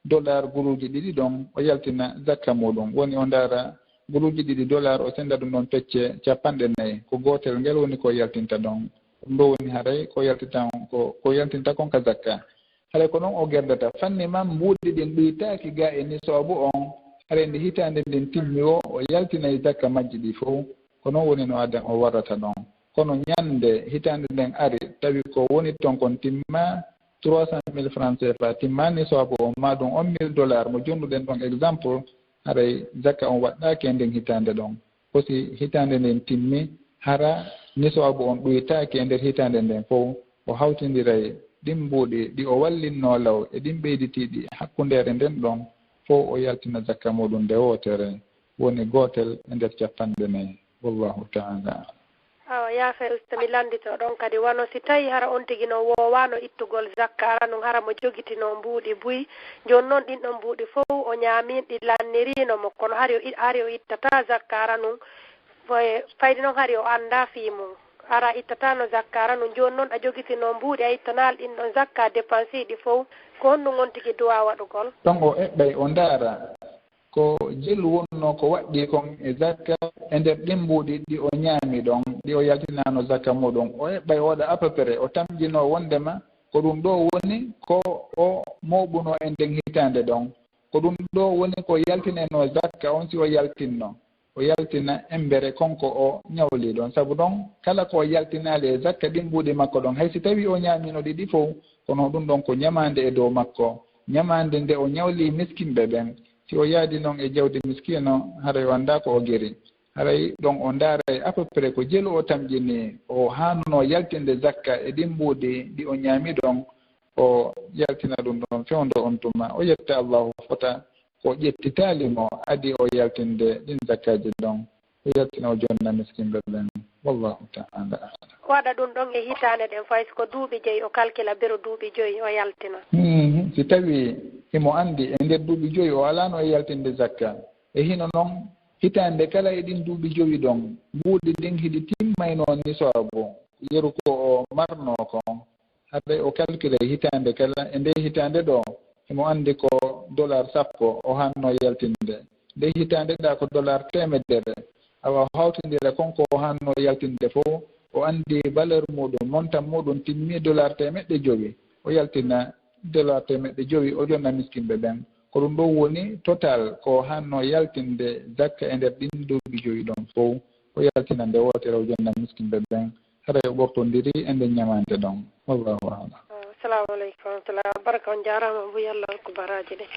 dollar guluuji ɗiɗi ɗon, o yaltina zakka muɗum. Woni o ndaara guluuji ɗiɗi dollar, o senda ɗum ɗon pecce capanɗe nayi, ko gootel ngel woni ko yaltinta ɗon. Ɗum ɗo woni haray ko yaltinta on, ko, ko yaltinta kon ka zakka. Haray ko non o gerdata. Fanni man mbuuɗi ɗin ɗuytaaki ga e nisaabu on, haray nde hitaande nden timmi o, o yaltinay zakka majji ɗi fow. Ko non woni no adan o warrata ɗon. Kono ñande hitaande nden ari, tawi ko woni ton kon timma trois cent mille franc C F A, timma nisaabu on, ma ɗum on mille dollar mo jonnuɗen ɗon exemple, haray zakka on waɗɗaaki e nden hitaande ɗon. Ko si hitaande nden timmi, hara nisaabu on ɗuytaaki e nder hitaande nden fow, o hawtindiray ɗin mbuuɗi ɗi o wallinnoo law e ɗin ɓeyditiiɗi hakkundeere nden ɗon, fow o yaltina zakka muɗum nde wootere, woni gootel e nder capanɗe nayi. Wallahu ta'ala a'lam. Awa, yaafere Usta, mi lanndito ɗon kadi, wano si tawi hara on tigi no woowaano ittugol zakka ara nun, hara mo jogitinoo mbuuɗi buy, jooni non ɗin ɗon mbuuɗi fow o ñaamiin ɗi lanniriino mo, kono hari o i-, hari o ittataa zakka ara nun, fay-, fayde non hari o anndaa fii mum, ara ittataano zakka ara nun, jooni non a jogitinoo mbuuɗi a ittanaali ɗin ɗon zakka, dépense ɗi fow, ko honɗum on tigi duwaa waɗugol? Ɗon o eɓɓay o ndaara ko jelu wonnoo ko waɗɗii kon e zakka e nder ɗin mbuuɗi ɗi o ñaami ɗon, ɗi o yaltinaano zakka muɗum. O eɓɓay o waɗa à peu près, o tamƴinoo wonndema ko ɗum ɗoo woni ko o mooɓunoo e nden hitaande ɗon. Ko ɗum ɗoo woni ko yaltinenoo zakka on si o yaltinno. O yaltina embere kon ko o ñawli ɗon. Sabu ɗon, kala ko o yaltinaali e zakka ɗin mbuuɗi makko ɗon, hay si tawii o ñaamiino ɗi ɗi fow, kono ɗum ɗon ko ñamaande e dow makko. Ñamaande nde o ñawli miskinɓe ɓen. Si o yaadi non e jawdi miskiino, haray o anndaa ko o geri. Haray ɗon o ndaaray à peu près ko jelu o tamƴini, o haanunoo yaltinde zakka e ɗin mbuuɗi ɗi o ñaami ɗon, o yaltina ɗum ɗon fewndo on tuma. O yetta Allaahu fota ko ƴettitaali mo adii o yaltinde ɗin zakkaaji ɗon. O yaltina o jonna miskinɓe ɓen. Wallahu ta'ala a'lam. Waɗa ɗum ɗon e hitaande ɗen fay si ko duuɓi joyi, o kalkila biro duuɓi joyi o yaltina. Mhm. Si tawii himo anndi e nder duuɓi joyi o alaano e yaltinde zakka, e hino non hitaande kala e ɗin duuɓi joyi ɗon, mbuuɗi ɗin hiɗi timmaynoo nisaabu, yeru ko o marnoo kon, haray o kalkilay hitaande kala, e ndee hitaande ɗoo, himo anndi ko dollar sappo o haannoo yaltinde. Ndee hitaande ɗaa ko dollar teemedere. Awa o hawtindira kon ko o haannoo yaltinde fow, o anndi valeur muɗum, montant muɗum timmii dollar teemeɗɗe jowi. O yaltina dollar teemeɗɗe jowi, o jonna miskinɓe ɓen. Ko ɗum ɗoo woni total ko o haannoo yaltinde zakka e nder ɗin duuɓi jowi ɗon fow. O yaltina nde wootere, o jonna miskinɓe ɓen. Haray o ɓortondiri e nden ñamaande ɗon. Wallahu a'lam. Assalamu aleykum wa rahmatullah wa baraka. On jaaraama Abu Yalla ko baraaji ɗin.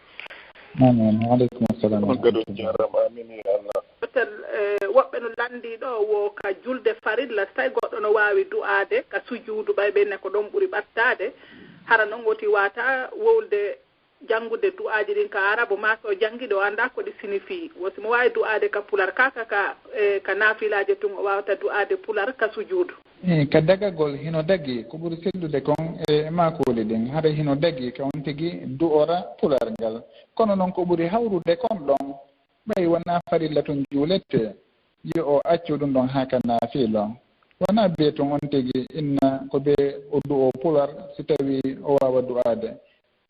Amin. Wa aleykum assalam. On kadi on jaaraama. Amin ya Allah. Docteur, eh, woɓɓe no lanndii ɗoo wo ka julde farilla, so tawi goɗɗo no waawi du'aade ka sujuudu, ɓay ɓe ne ko ɗon ɓuri ɓattaade, hara non woti waata wowlude janngude du'aaji ɗin ka arabu, maa so o janngi ɗi o anndaa ko ɗi signifie. Wo si mo waawi du'aade ka pular, ka, ka, ka, e, ka naafilaaji tun o waawata du'aade pular ka sujuudu. E, ka dagagol hino dagi, ko ɓuri sellude kon e maakooli ɗin, hara hino dagi ka on tigi du'ora pular ngal. Kono non ko ɓuri hawrude kon ɗon, ɓay wonaa farilla tun juulettee, yo o accu ɗum ɗon haa ka naafila. Wonaa bee tun on tigi inna ko bee o du'oo pular si tawii o waawa du'aade.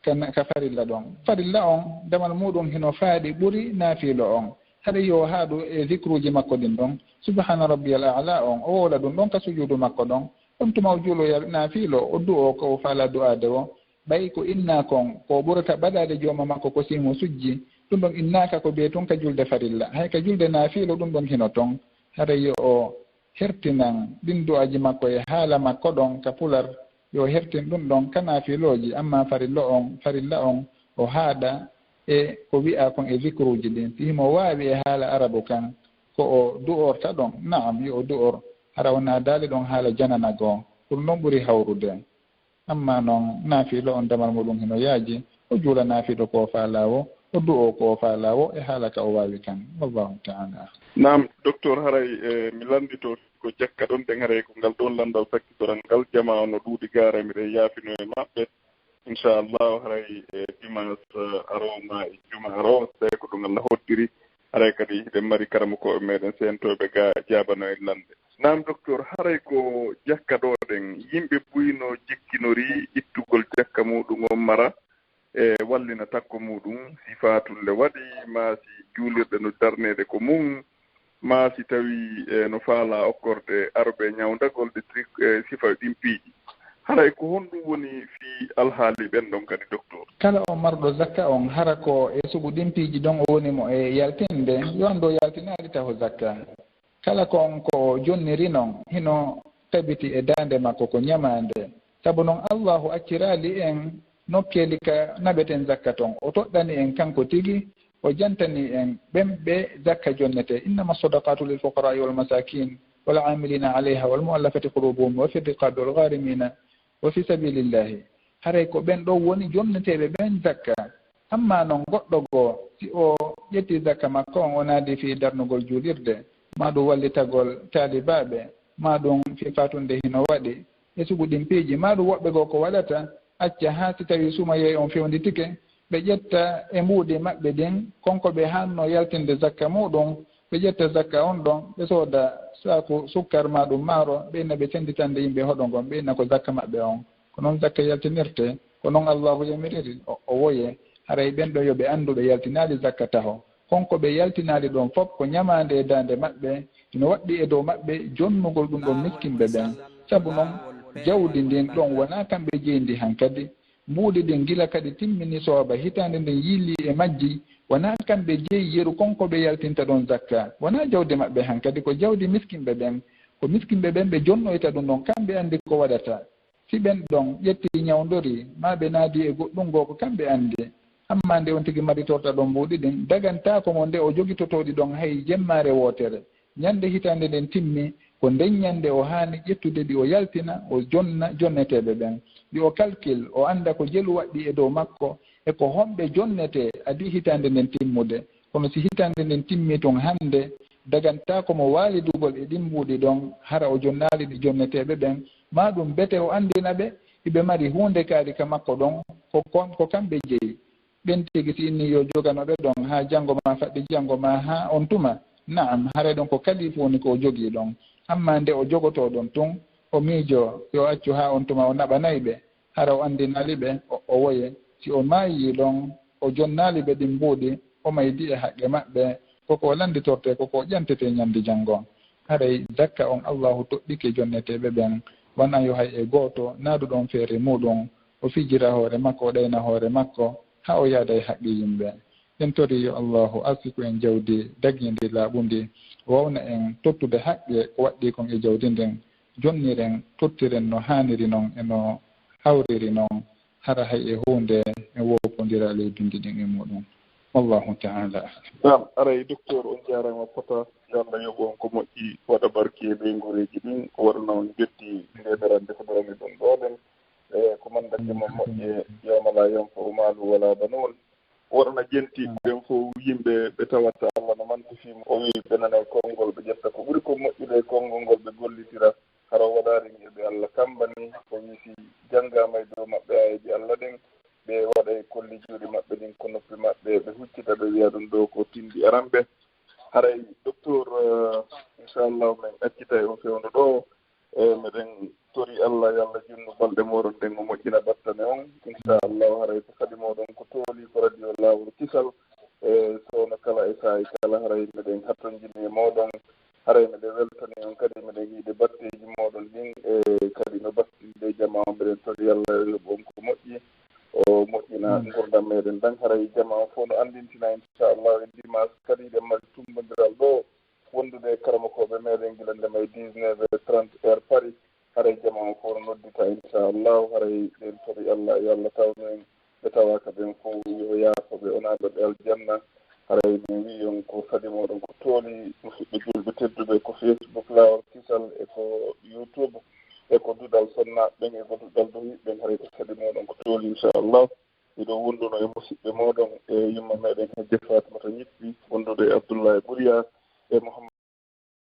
ka, ka farilla ɗon. Farilla on, damal muɗum hino faaɗi ɓuri naafiilo on. Haɗa yo haɗu e zikruuji makko ɗin ɗon. Subhaana rabbiyal a'la on, o wowla ɗum ɗon ka sujuudu makko ɗon. On tuma o juuloya naafiilo, o du'o ko o faala du'aade o. Ɓay ko inna kon, ko ɓurata ɓadaade jooma makko ko si himo sujji. Ɗum ɗon innaaka ko bee tun ka julde farilla. Hay ka julde naafiilo ɗum ɗon hino ton. Haɗa yo o hertinan ɗin du'aaji makko e haala makko ɗon ka pular, yo hertin ɗum ɗon ka naafilooji, amma farilla on, farilla on, o haɗa e ko wi'a kon e zikruuji ɗin. Si himo waawi e haala arabu kan, ko o du'orta ɗon, na'am, yo o du'or, hara o naadaali ɗon haala janana goo. Ɗum ɗon ɓuri hawrude. Amma non, naafiilo on damal muɗum hino yaaji, o juula naafiilo ko o faalaa woo, o du'oo ko o faalaa woo, e haala ka o waawi kan. Wallahu ta'ala a'lam. Naam, Doktor, haray, eh, mi lanndito ko jakka ɗon, ɗen haray ko ngal ɗon lanndal sakkitoran ngal. Jamaa on no ɗuuɗi gaara, miɗen yaafino e maɓɓe. Inchallahu, haray, eh, dimanche, eh, aroo ma e juma aroo, tawi ko ɗum Allah hoddiri. Haray kadi hiɗen mari karamokooɓe meɗen seentooɓe ga jaabano en lannde. Naam, Doktor, haray ko jakka ɗo ɗen, yimɓe buy no jikkinori ittugol jakka muɗum on mara, e wallina takko muɗum, si faatulle waɗi, maa si juulirɗe no darneede ko mum, maa si tawi, e, no faalaa okkorde arɓe ñawndagol ɗe tri-, e, sifa ɗin piiji. Haray ko honɗum woni fii alhaali ɓen ɗon kadi, Doktor? Kala on marɗo zakka on, hara ko e sugu ɗin piiji ɗon o woni mo e yaltinde, yo anndu o yaltinaali taho zakka. Kala ko on ko o jonniri non, hino tabiti e daande makko ko ñamaande. Sabu non Allaahu acciraali en nokkeeli ka naɓeten zakka ton. O toɗɗani en kanko tigi, o jantani en ɓen ɓe zakka jonnetee. إنما الصدقات للفقراء والمساكين والعاملين عليها والمؤلفة قلوبهم وفي الرقاب والغارمين وفي سبيل الله. Haray ko ɓen ɗon woni jonneteeɓe ɓen zakka. Amma non goɗɗo goo, si o ƴetti zakka makko on, o naadi fii darnugol juulirde, maa ɗum wallitagol taalibaaɓe, maa ɗum fii faatunde hino waɗi, e sugu ɗin piiji, maa ɗum woɓɓe goo ko waɗata, acca haa si tawii suumayee on fewnditike, ɓe ƴetta e mbuuɗi maɓɓe ɗin, kon ko ɓe haanno yaltinde zakka muɗum, ɓe ƴetta zakka on ɗon, ɓe sooda saaku sukkar maa ɗum maaro, ɓe inna ɓe sennditande yimɓe hoɗo ngon, ɓe inna ko zakka maɓɓe on. Ko non zakka yaltinirtee, ko non Allaahu yamiriri, o, o woye, haray ɓen ɗon yo ɓe anndu ɓe yaltinaali zakka taho. Kon ko ɓe yaltinaali ɗon fof ko ñamaande e daande maɓɓe, hino waɗɗii e dow maɓɓe jonnugol ɗum ɗon miskinɓe ɓen. Sabu non, jawdi ndin ɗon wonaa kamɓe jeyi ndi hankadi. Mbuuɗi ɗin gila kadi timmini sooba hitaande nden yiilii e majji, wonaa kamɓe jeyi yeru kon ko ɓe yaltinta ɗon zakka. Wonaa jawdi maɓɓe hankadi, ko jawdi miskinɓe ɓen. Ko miskinɓe ɓen ɓe jonnoyta ɗum ɗon, kamɓe anndi ko waɗata. Si ɓen ɗon ƴetti ñawndori, maa ɓe naadi e goɗɗum goo ko kamɓe anndi. Amma nde on tigi maritorta ɗon mbuuɗi ɗin, dagantaako mo nde o jogitotoo ɗi ɗon hay jemmaare wootere. Ñande hitaande nden timmi, ko nden ñande o haani ƴettude ɗi o yaltina, o jonna jonneteeɓe ɓen. Yo o kalkil, o annda ko jelu waɗɗii e dow makko, e ko homɓe jonnetee adii hitaande nden timmude. Kono si hitaande nden timmii tun hannde, dagantaako mo waalidugol e ɗin mbuuɗi ɗon, hara o jonnaali ɗi jonneteeɓe ɓen, maa ɗum bete o anndina ɓe, hiɓe mari huunde kaari ka makko ɗon, ko kon, ko kamɓe jeyi. Ɓen tigi si inni yo jogano ɓe ɗon haa janngo maa faɗɗi janngo maa haa on tuma, na'am, haray ɗon ko kalifu woni ko o jogii ɗon. Amma nde o jogotoo ɗon tun, o miijoo yo accu haa on tuma o naɓanay ɓe, hara o anndinaali ɓe, o, o woye. Si o maayii ɗon, o jonnaali ɓe ɗin mbuuɗi, o maydi e haqqe maɓɓe, ko ko o lannditortee, ko ko o ƴantetee ñande janngo. Haray zakka on Allaahu toɗɗike jonneteeɓe ɓen, wanaa yo hay e gooto naadu ɗon feere muuɗum, o fijira hoore makko, o ɗayna hoore makko, haa o yaada e haqqe yimɓe. En torii yo Allaahu arsiku en jawdi dagiindi laaɓundi, o wawna en tottude haqqe ko waɗɗii kon e jawdi ndin, jonniren, tottiren no haaniri non e no hawriri non, hara hay e huunde en woopondiraali e binndi ɗin e muuɗum. Wallahu ta'ala a'lam. Naam, aray, Doktor, on jaaraama pota. Yo Allah yoɓu on ko moƴƴi, waɗa barki e ɓeynguureeji ɗin, o waɗana on njotti nde darannde ko darani ɗum ɗoo ɗen. E ko man dañde mo moƴƴe, yawma laa yanfa'u maalun walaa banuun. O waɗana jenti ɓen fof yimɓe ɓe tawata Allah no manti fii mo. O wi'i ɓe nanay konngol, ɓe ƴetta ko ɓuri ko moƴƴude e konngol ngol, ɓe gollitira. Hara o waɗaali ni e ɓe Allah kamba ni, o wi'i si janngaama e dow maɓɓe aayeeje Allah ɗen, ɓe waɗay kolli juuɗe maɓɓe ɗin ko noppi maɓɓe, ɓe huccita, ɓe wi'a ɗum ɗoo ko tinndi aranɓe. Haray, Doktor, eh, inchallahu, men accitay on fewndo ɗoo, eh, meɗen tori Allah, yo Allah junnu balɗe mooɗon ɗen, o moƴƴina battane on. Inchallahu, haray ko fadi mooɗon ko tooli ko radio Laawol Kisal. E sowno kala e saa'i kala, haray meɗen hattonjini e mooɗon, haray meɗen weltani on kadi, meɗen yiide batteeji mooɗon ɗin, e kadi no battinɗe jama on. Meɗen tori Allah yo yoɓ on ko moƴƴi, o moƴƴina ngurdam meɗen ɗan. Haray jama on fof no anndintina, inchallahu, e dimanche kadi eɗen mari tummbondiral ɗo wondude e karamokooɓe meɗen gila ndema e dix-neuf heures trente heure Paris. Haray jama on fof no noddita, inchallahu. Haray ɗen tori Allah, yo Allah tawnu en ɓe tawaaka ɓen fof, yo yaafo ɓe, o naata ɓe aljanna. Haray min wi'i on ko fadi mooɗon ko tooli, musidɓe julɓe tedduɓe, ko Facebook Laawol Kisal, e ko YouTube, e ko Duɗal Sonnaaɓe ɓen, e ko Duɗal Dohiiɓe ɓen. Haray ko fadi mooɗon ko tooli, inchallah. Miɗo wonduno e musidɓe mooɗon, e yumma meɗen Hajja Fatimata Ñippi, wondude e Abdullahi Buriya, e Mouhamadou